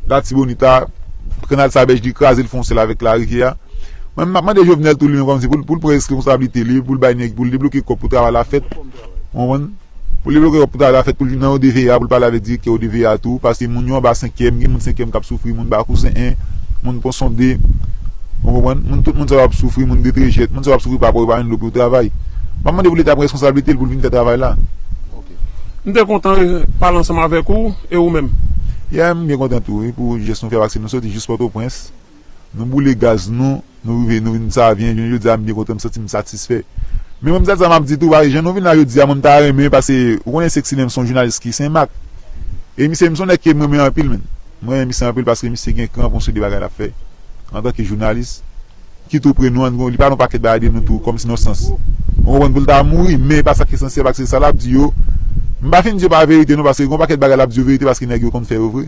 Latibonit la, kanal sa bèj li kraze l fè yon sèl avèk larivyè a. Mwen m ap mande Jovenel tou li menm kòmsi pou l, pou l pran responsablite li, pou l bay nèg, pou l debloke kòb pou travay la fèt. Ou konprann? Pou li bloke pou travay la fèt, pou l vin nan O D V A, pou l pale avèk direktè O D V A tou, paske moun yo anba senkyèm, gen moun senkyèm k ap soufri, moun Bakou Sen En, moun Pon Sonde, ou konprann? Moun, tout moun sa yo ap soufri, moun Detrejèt, moun sa yo ap soufri pa pran yo pa jwenn dlo pou yo travay. M ap mande pou Leta pran responsablite l pou l vin fè travay la. M te kontan, eh, pale ansanm avèk ou, e ou menm? Yeah, m byen kontan tou, wi, pou jès nou fè, paske nou soti jis Pòtoprens. Nou boule gaz nou, nou rive, nou vin Savyen, jounen jodi a, m byen kontan, m santi m satisfè. Men mwen, m sa, sa m ap di tou, paske jan nou vin la jodi a, mwen, m ta renmen, paske ou konnen Sexy Nèm se yon jounalis ki senmak. E misye, m se yon nèg ke m renmen anpil, menn. Mwen renmen misye anpil paske misye gen kran pou yon seri de bagay l ap fè. Antanke jounalis, ki tou pre nou, li pale yon pakèt bagay de nou tou, kòmsi nan sans. Ou konprann, pou l ta mouri, men e pa sa k esansyèl, paske sa l ap di yo, m pa fin di yo pa verite, non, paske gen yon pakèt bagay l ap di yo verite, paske nèg yo konn fè yo vre.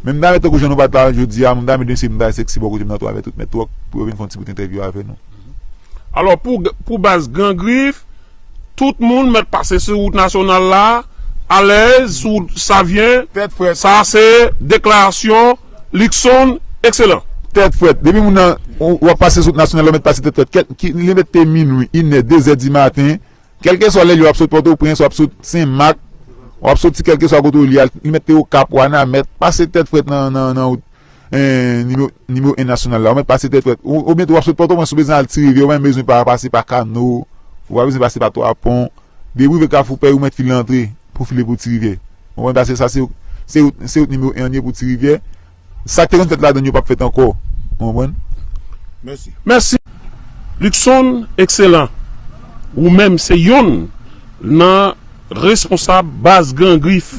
Men m ta renmen tankou jan nou pa t la jodi a, m ta renmen demisye m ta seksi bò kote m nan tou avè tout mèt twòk pou yo vin fè yon ti bout entèvyou avè nou. Alò, pou, pou baz Gran Grif, tout moun mèt pase sou wout nasyonal la, alèz, sou wout Savyen. Tèt frèt. Sa se deklarasyon Luckson Excellent. Tèt frèt. Depi moun nan, w w ap pase sou wout nasyonal la, w mèt pase tèt frèt. Kèl, ki, li mèt te minwi, inè, dezè di maten, kèlkeswa lè li w ap sot Pòtoprens, w ap sot Senmak, w ap soti kèlkeswa kote w li a, li mèt te Okap, Wanament, pase tèt frèt nan, nan, nan wout, eh, nimewo, nimewo en nasyonal la. Ou mèt pase tèt frèt. Ou, oubyen tou w ap sot Pòtoprens, ou bezwen al Ti Rivyè, ou pa menm bezwen pa pase pa Kano, ou pa bezwen pase pa Twa Pon. Depi w rive Kafou Pèy, ou mèt file antre pou file pou Ti Rivyè. Ou konprann? Paske sa se, se, se wout nimewo en an ye pou Ti Rivyè. Sa k te konn fèt ladan l yo p ap fèt ankò. Ou konprann? Mèsi. Mèsi. Luckson Excellent, ou menm se yonn nan responsab baz Gran Grif.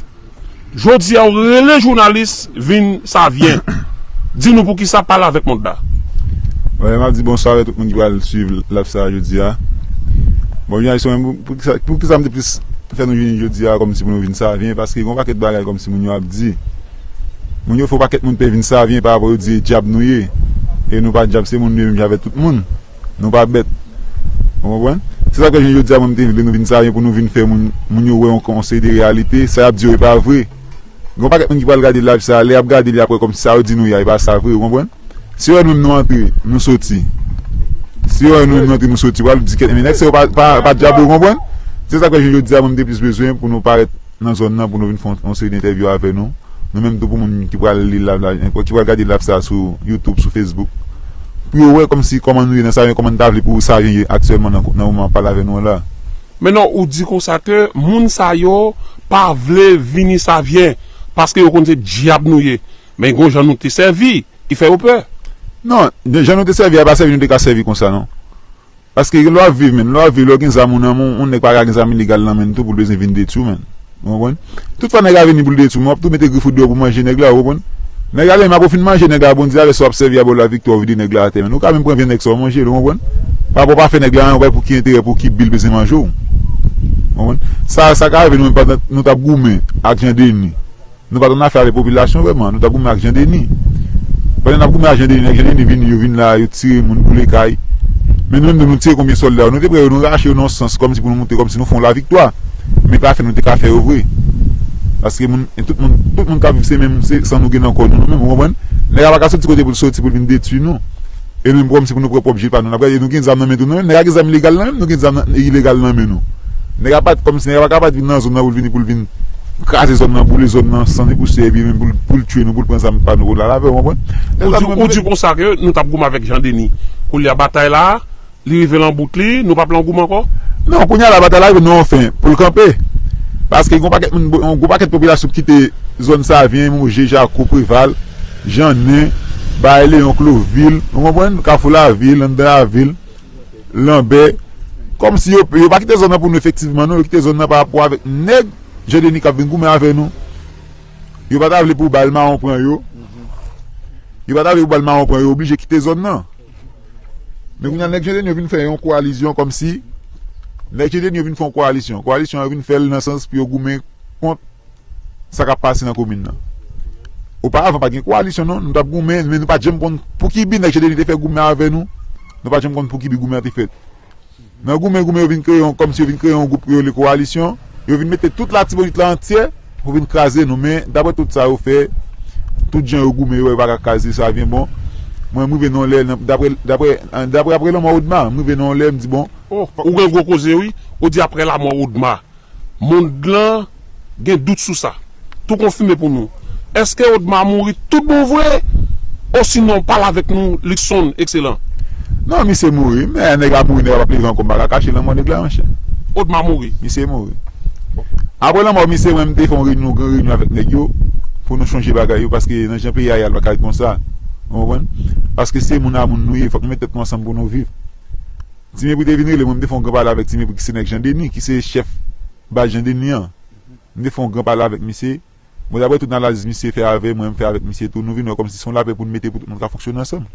Jodi a, ou rele jounalis vin Savyen. Di nou poukisa pale avèk mond la. Bon, m ap di bonswa avèk tout moun ki pral swiv live sa a jodi a. Bon, jounalis mwen, pou, poukisa, poukisa m te plis fè nou vini jodi a kòmsi pou nou vin Savyen? Paske gen yon pakèt bagay kòmsi moun yo ap di. Moun yo fè yon pakèt moun pè vin Savyen pa rapò yo di e dyab nou ye. E nou pa dyab, se moun nou ye menm jan avèk tout moun. Nou pa bèt. Ou konprann? Se sa k fè jodi a mwen m te vle nou vin Savyen pou nou vin fè moun, moun yo wè yon, yon seri de reyalite. Sa y ap di yo e pa vre. Gen yon pakèt moun ki pral gade live sa a, lè y ap gade li apre kòmsi sa yo di nou ye a, e pa sa vre, ou konprann? Si yo wè nou menm nou antre, nou soti. Si yo wè nou menm nou antre, nou soti, pral di kèt men nèg sa yo pa, pa, pa dyab, ou konprann? Se sa k fè jodi a mwen m te plis bezwen pou nou parèt nan zòn nan, pou nou vin fè yon, yon seri de entèvyou avè nou. Nou menm tou pou moun ki pral li live la, ki pral gade live sa a sou YouTube, sou Facebook. Pou yo wè kòmsi kòman nou ye nan Savyen, kòman n ta vle pou Savyen ye aktyèlman nan, nan moman m ap pale avè nou an la. Men non, ou di konsa ke moun sa yo pa vle vini Savyen, paske yo konn se dyab nou ye. Men gon jan nou te sèvi, ki fè yo pè. Non, jan nou te sèvi a pa sèvi nou te ka sèvi konsa non. Paske lè w ap viv menm, lè w ap viv, lè w gen zam ou nan men w, yon nèg pa ka gen zam ilegal nan men l tou pou l bezwen vin detwi w menm. Ou konprann? Tout fwa nèg la vini pou l detwi w, men w ap tou mete grif ou deyò pou manje nèg la, ou konprann? Nèg la li menm apre w fin manje nèg la, Bondye avè sa w ap sèvi a ba w laviktwa, w vide nèg la atè menm. Ou ka menm pran vyann nèg sa w manje l, ou konprann? Pa rapò w pa fè nèg la anyen, ou pa wè pou ki enterè, pou ki bi l bezwen manje w. Ou konprann? Sa, sa ka rive nou menm pandan nou t ap goumen ak Jan Deni. Nou pa t annafè avèk popilasyon vrèman, nou t ap goumen ak Jan Deni. Pandan n ap goumen ak Jan Deni, nèg Jan Deni vini, yo vin la, yo tire moun boule kay. Men nou menm tou, nou tire konbyen sòlda yo, nou te pran yo, nou rache yo nan yon sans, kòmsi pou nou montre, kòmsi nou fè yon laviktwa. Men pa fè nou te ka fè yo vre. Paske moun, tout moun, tout moun k ap viv se menm, se san nou gen nan kò nou, nou menm, ou konprann? Nèg la pa ka soti kote pou l soti, pou l vin detwi nou. E nou menm kòmsi pou nou pran pwòp je pa nou. N ap gade nou gen zam nan men tou nou menm. Nèg la gen zam ilegal nan men l, nou gen zam nan, ilegal nan men nou. Nèg la pa t kòmsi, nèg la pa ka pa t vin nan zòn nan pou l vin, pou l vin kraze zòn nan, boule zòn nan, san e pousyè, epi menm pou l, pou l tiye nou, pou l pran zam pa nou, pou l al avè w, konprann? Ou di, ou di konsa ke nou t ap goumen avèk Jan Deni. Kounye a batay la, li rive lan bout li, nou p ap lan goumen ankò? Non, kounye a la batay la rive nan yon fen, pou l kanpe. Paske gen yon pakèt moun, yon gwo pakèt popilasyon ki kite zòn Savyen, Moje, Jako, Preval, Jannen, Bay Leyon, Klovil, ou konprann? Kafou Lavil, anndan lavil, Lanbè. Kòmsi yo, yo pa kite zòn nan pou nou efektivman, non, yo kite zòn nan pa rapò avèk nèg Jan Deni k ap vin goumen avè nou. Yo pa ta vle pou bal mawon pran yo. Yo pa ta vle pou bal mawon pran yo, oblije kite zòn nan. Men kounye a nèg Jan Deni yo vin fè yon kowalizyon kòmsi, nèg Jan Deni yo vin fè yon kowalizyon. Kowalizyon an yo vin fè l nan sans pou yo goumen kont sa k ap pase nan komin nan. Oparavan pa t gen kowalizyon non, nou t ap goumen, men nou pa t janm konn pou ki bi nèg Jan Deni te fè goumen avè nou. Nou pa t janm konn pou ki bi goumen an te fèt. Nan goumen, goumen, yo vin kreye yon, kòmsi yo vin kreye yon gwoup yo rele kowalisyon. Yo vin mete tout Latibonit la antyè pou vin kraze nou. Men, daprè tout sa yo fè, tout jan yo goumen, yo wè yo pa ka kraze Savyen, bon. Mwen, m rive nan yon lè, nan, daprè, daprè, daprè, aprè lanmò Odma, m rive nan yon lè, m di, bon. Oh, ou gen gwo koze, wi. Ou di aprè lanmò Odma. Mond lan gen dout sou sa. Tou konfime pou nou. Èske Odma mouri tout bon vre? Osinon, pale avèk nou, Luckson Excellent. Non, misye mouri. Men nèg la mouri, nèg la p ap leve ankò, m pa ka kache lanmò nèg la, monchè. Odma mouri. Misye mouri. Aprè lanmò misye, mwen, m te fè yon reyinyon, gran reyinyon avèk nèg yo, pou nou chanje bagay yo, paske nan jan peyi a ye a, l pa ka ret konsa. Ou konprann? Paske se moun a moun nou ye, fòk nou met tèt nou ansanm pou nou viv. Ti Mepri te vin rele mwen, m te fè yon gran pale avèk Ti Mepri ki se nèg Jan Deni, ki se chèf baz Jan Deni an. M te fè yon gran pale avèk misye. Bon, daprè tout analiz misye fè avè mwen, m fè avèk misye tou, nou vin wè kòmsi se yon lapè pou n mete pou tout moun ka fonksyone ansanm.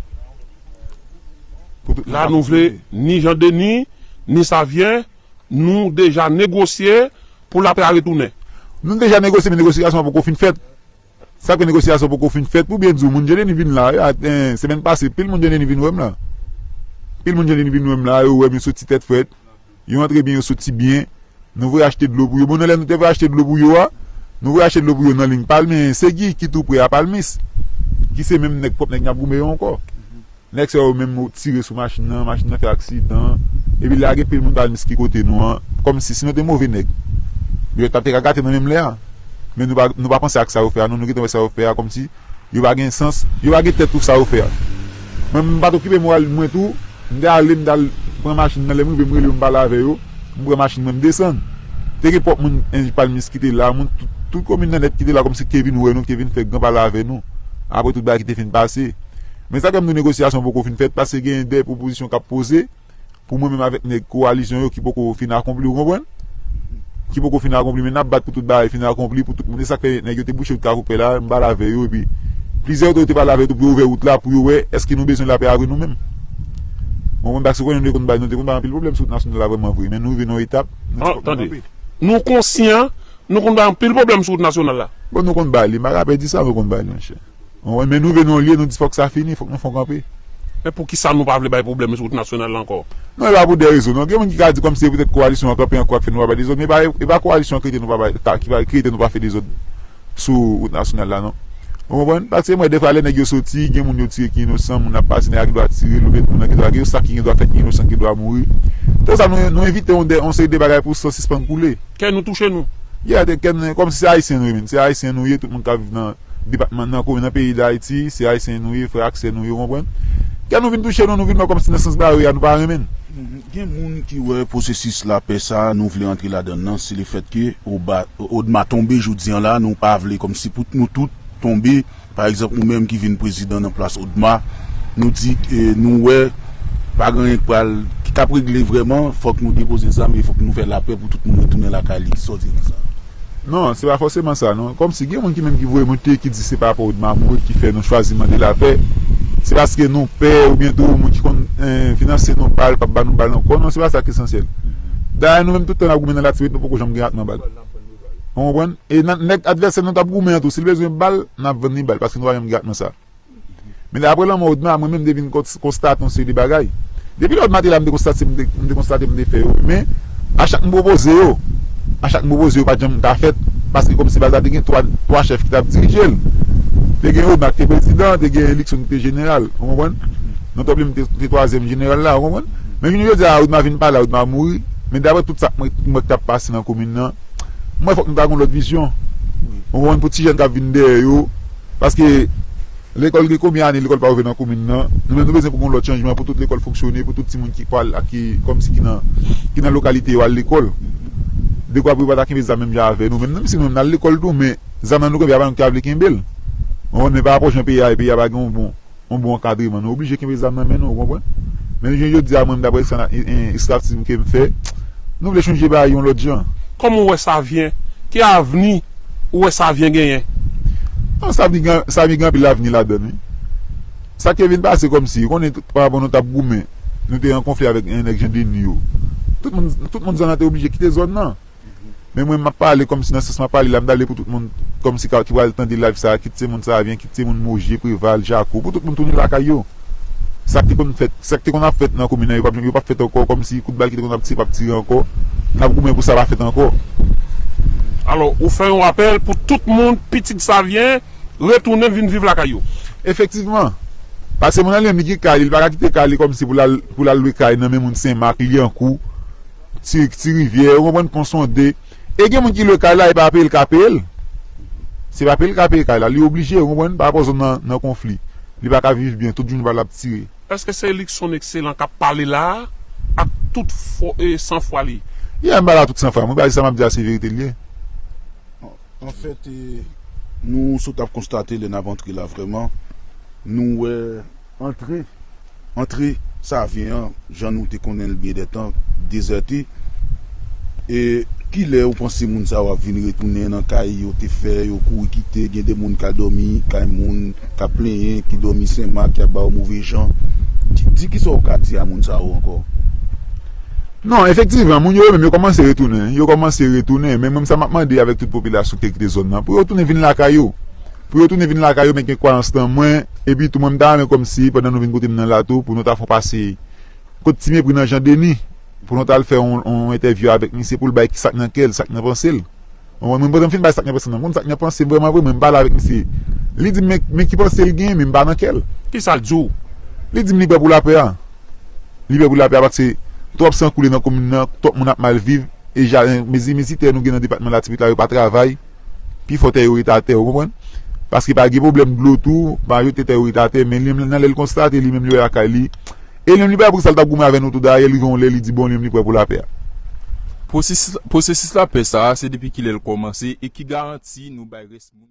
Pou tout moun ka fonksyone. La nou vle ni Jan Deni, ni Savyen, nou deja negosye pou lapè a retounen. Nou deja negosye, men negosyasyon an poko fin fèt. Sa k fè negosyasyon poko fin fèt, pou byen di w, moun Jan Deni vin la, yo, a, en, semèn pase, pil moun Jan Deni vin wè m la. Pil moun Jan Deni vin wè m la, yo wè m, yo soti tèt frèt. Yo antre byen, yo soti byen. Nou voye achte dlo pou yo. Bon, nan lè nou te voye achte dlo pou yo a, nou voye achte dlo pou yo nan liy Palmis, se Guy ki tou pre a Palmis, ki se menm nèg, pwòp nèg n ap goumen yo ankò. Nèg sa yo menm tire sou machin nan, machin nan fè aksidan. Epi la gen pil moun Palmis ki kote nou an. Kòmsi si nou te move nèg, yo t ap te ka gate nan menm lè a. Men nou pa, nou pa panse ak sa yo fè a, non, nou gentan wè sa yo fè a, kòmsi yo pa gen sans, yo pa gen tèt pou sa yo fè a. Mwen, m pa t okipe moral mwen tou, m te ale, m t al pran machin nan, lè m rive, m rele yo, m pale avè yo, m pran machin mwen, m desann. Te gen pwòp moun, en, Palmis ki te la, moun, tout, tout komin nan nèt ki te la, kòmsi ki te vin wè nou, ki te vin fè gran pale avè nou. Apre tout bagay ki te fin pase. Men sa k fè m di w negosyasyon poko fin fèt, paske gen de pwopozisyon k ap poze pou mwen menm avèk nèg kowalizyon yo ki poko fin akonpli, ou konprann? Ki poko fin akonpli, men n ap bat pou tout bagay fin akonpli, pou tout moun. E sa k fè nèg yo te bouche wout Kafou Pè la, m pale avè yo, epi plizyè otorite pale avè yo tou pou yo ouvè wout la, pou yo wè èske nou bezwen lapè a vre nou menm. Ou konprann? Paske konnen nou te konn bay, nou te konn bay anpil pwoblèm sou wout nasyonal la vrèman vre, men nou rive nan yon etap, nou di fòk nou kanpe. Nou konsyan, nou konn bay anpil pwoblèm sou wout nasyonal la. Bon, nou konn bay li, m pa ka pè di sa, nou konn bay li, monchè. Ou konprann? Men nou rive nan yon lye, nou di fòk sa fini, fòk nou fè yon kanpe. Men poukisa nou pa vle bay pwoblèm sou wout nasyonal la ankò? Non, e pa pou de rezon, non. Gen moun ki ka di kòmsi se poutèt kowalisyon an kanpe ankò k ap fè nou pa bay dezòd, men e pa, e pa kowalisyon an ki rete nou pa bay, ta, ki pa, ki rete nou pa fè dezòd sou wout nasyonal la, non. Ou konprann? Paske mwen, defwa, lè nèg yo soti, gen moun yo tire ki inosan, moun ap pase, nèg la gen dwa tire, lòt moun nan gen dwa, gen sa ki gen dwa fèt, ki inosan, ki gen dwa mouri. Tout sa, nou, nou evite yon, de, yon seri de bagay pou san sispann koule. Kè nou touche nou. Yeah, kè nou, kòmsi se Ayisyen nou ye, men. Se Ayisyen nou ye, tout moun k ap viv nan depatman, nan komin, nan peyi Dayiti, se Ayisyen nou ye, frè ak sè nou ye, ou konprann? Kè nou vin touche nou, nou vin wè kòmsi nan sans bare a, nou pa renmen l. Gen moun ki wè pwosesis lapè sa a, nou vle antre ladan l nan, se lefètke Oba, Odma tonbe jodi an la, nou pa vle kòmsi pou nou tout tonbe. Pa egzanp, ou menm ki vin prezidan nan plas Odma, nou di, e, nou wè pa gen anyen k pral, ki k ap regle vrèman, fòk nou depoze zam e fòk nou fè lapè pou tout moun retounen lakay li. Sa w di nan sa? Non, se pa fòseman sa, non. Kòmsi gen moun ki menm ki voye monte, ki di se pa pou Odma mouri ki fè nou chwazi mande lapè. Se paske nou pè oubyen tou moun ki konn, eh, finanse nou bal, p ap ba nou bal ankò. Non, se pa sa k esansyèl. Dayè, nou menm tout tan n ap goumen nan Latibonit, nou poko janm gen ak nan bal. Ou konprann? E nan, nèg advèsè nou t ap goumen an tou, si l bezwen bal, n ap vann li bal, paske nou pa janm gen ak nan sa. Men apre lanmò Odma, mwen menm m te vin kons-, konstate yon seri de bagay. Depi lè Odma te la, m te konstate, m te, m te konstate, m te fè yo. Men, a chak m pwopoze yo, a chak m pwopoze yo, pa t janm ka fèt, paske kòmsi baz la te gen twa, twa chèf ki t ap dirije l. Te gen Odma ki te prezidan, te gen Luckson ki te jeneral, ou konprann? Non, Top Lim te, te twazyèm jeneral la, ou konprann? Men jounen jodi a, Odma vin pa la, Odma mouri. Men daprè tout sa k mwen, mwen k t ap pase nan komin nan, mwen fòk nou ta gen yon lòt vizyon. Ou konprann? Pou ti jèn k ap vin dèyè yo. Paske lekòl gen konbyen ane lekòl pa ouvè nan komin nan? Nou menm nou bezwen pou gen yon lòt chanjman, pou tout lekòl fonksyone, pou tout timoun ki pral ak ki, kòmsi ki nan, ki nan lokalite yo al lekòl. Dekwa pou yo pa ta kenbe zam menm jan avè nou. Menm, menm si nou menm n al lekòl tou, men zam nan nou kenbe a pa nou ki ta vle kenbe l. Ou konprann? Men pa rapò jan peyi a ye, peyi a pa gen yon bon yon bon ankadreman. Nou oblije kenbe zam nan men nou, ou konprann? Men jounen jodi a, mwen, daprè sa, e, e, estrateji ke m fè, nou vle chanje bagay yon lòt jan. Kòman ou wè Savyen? Ki avni ou wè Savyen genyen? Non, Savyen gen, Savyen gen anpil avni ladan l, wi. Sa k te vin pase kòmsi, ou konnen, tout, pa rapò nou t ap goumen, nou te an konfli avèk, e, nèg Jan Deni yo. Tout moun, tout moun zòn nan te oblije kite zòn nan. Men mwen, m ap pale kòmsi nan sans m ap pale la, m t ale pou tout moun kòmsi ka, ki pral tande live sa a, kit se moun Savyen, kit se moun Moje, Preval, Jako, pou tout moun tounen lakay yo. Sa k te konn fèt, sa k te konn ap fèt nan komin nan, yo p ap, yo p ap fèt ankò, kòmsi kout bal ki te konn ap tire p ap tire ankò. N ap goumen pou sa pa fèt ankò. Alò, ou fè yon apèl pou tout moun, pitit Savyen, retounen vin viv lakay yo. Efektivman. Paske moun nan li menm, li gen kay li, li pa ka kite kay li kòmsi pou l al, pou l al lwe kay nan men moun Senmak, Lyankou, Ti, Ti Rivyè, ou konprann, Pon Sonde. E gen moun ki lwe kay la, e pa peye l ka peye l. Se pa peye l ka peye kay la, li oblije, ou konprann, pa rapò zòn nan, nan konfli. Li pa ka viv byen, tout jounen bal ap tire. Èske se Luckson Excellent k ap pale la a, ak tout fò, e, sanfwa li? Yeah, m pale ak tout sanfwa m wi, paske sa m ap di a se verite l ye. Anfèt, e, nou sot ap konstate lè n ap antre la vrèman, nou wè antre, antre Savyen an, jan nou te konnen l byen dètan, dezète. E kilè ou panse moun sa yo ap vin retounen nan kay yo te fè, yo kouri kite, gen de moun k al dòmi kay moun, k ap plenyen, ki dòmi Senmak, y ap ba yo move jan. Di, di kisa w ka di a moun sa yo ankò? Non, efektivman, moun yo yo menm, yo kòmanse retounen. Yo kòmanse retounen. Men mwen, sa m ap mande avèk tout popilasyon ki te kite zòn nan, pou yo tounen vin lakay yo. Pou yo tounen vin lakay yo, men gen kwayans nan mwen. Epi tou, mwen, m ta renmen kòmsi, pandan nou vin kote m nan la tou, pou nou ta fè yon pase kot Ti Mepri nan Jan Deni, pou nou t al fè yon, yon entèvyou avèk misye, pou l bay sa k nan kè l, sa k nan panse l. Ou konprann? Mwen, pandan m fin bay sa k nan panse l, mwen konn sa k nan panse m vrèman vre, mwen, m pale avèk misye. Li di m, men, men ki panse l gen, men m pa nan kè l. Ki sa l di w? Li di m li prè pou lapè a. Li prè pou lapè a, paske twòp san koule nan komin nan, twòp moun ap mal viv, e jaden, mezi, mezi tè nou gen nan depatman Latibonit la, yo pa travay. Pifò tè yo rete atè, ou konprann? Paske pa gen pwoblèm dlo tou, majorite tè yo rete atè, men li menm nan lè l konstate, li menm li wè lakay li. E li menm li pa pou sa l t ap goumen avè nou tou, dayè li gen yon lè li di bon, li menm li prè pou lapè a. Pwosesis, pwosesis lapè sa a, se depi kilè l kòmanse e ki garanti nou bay rès moun?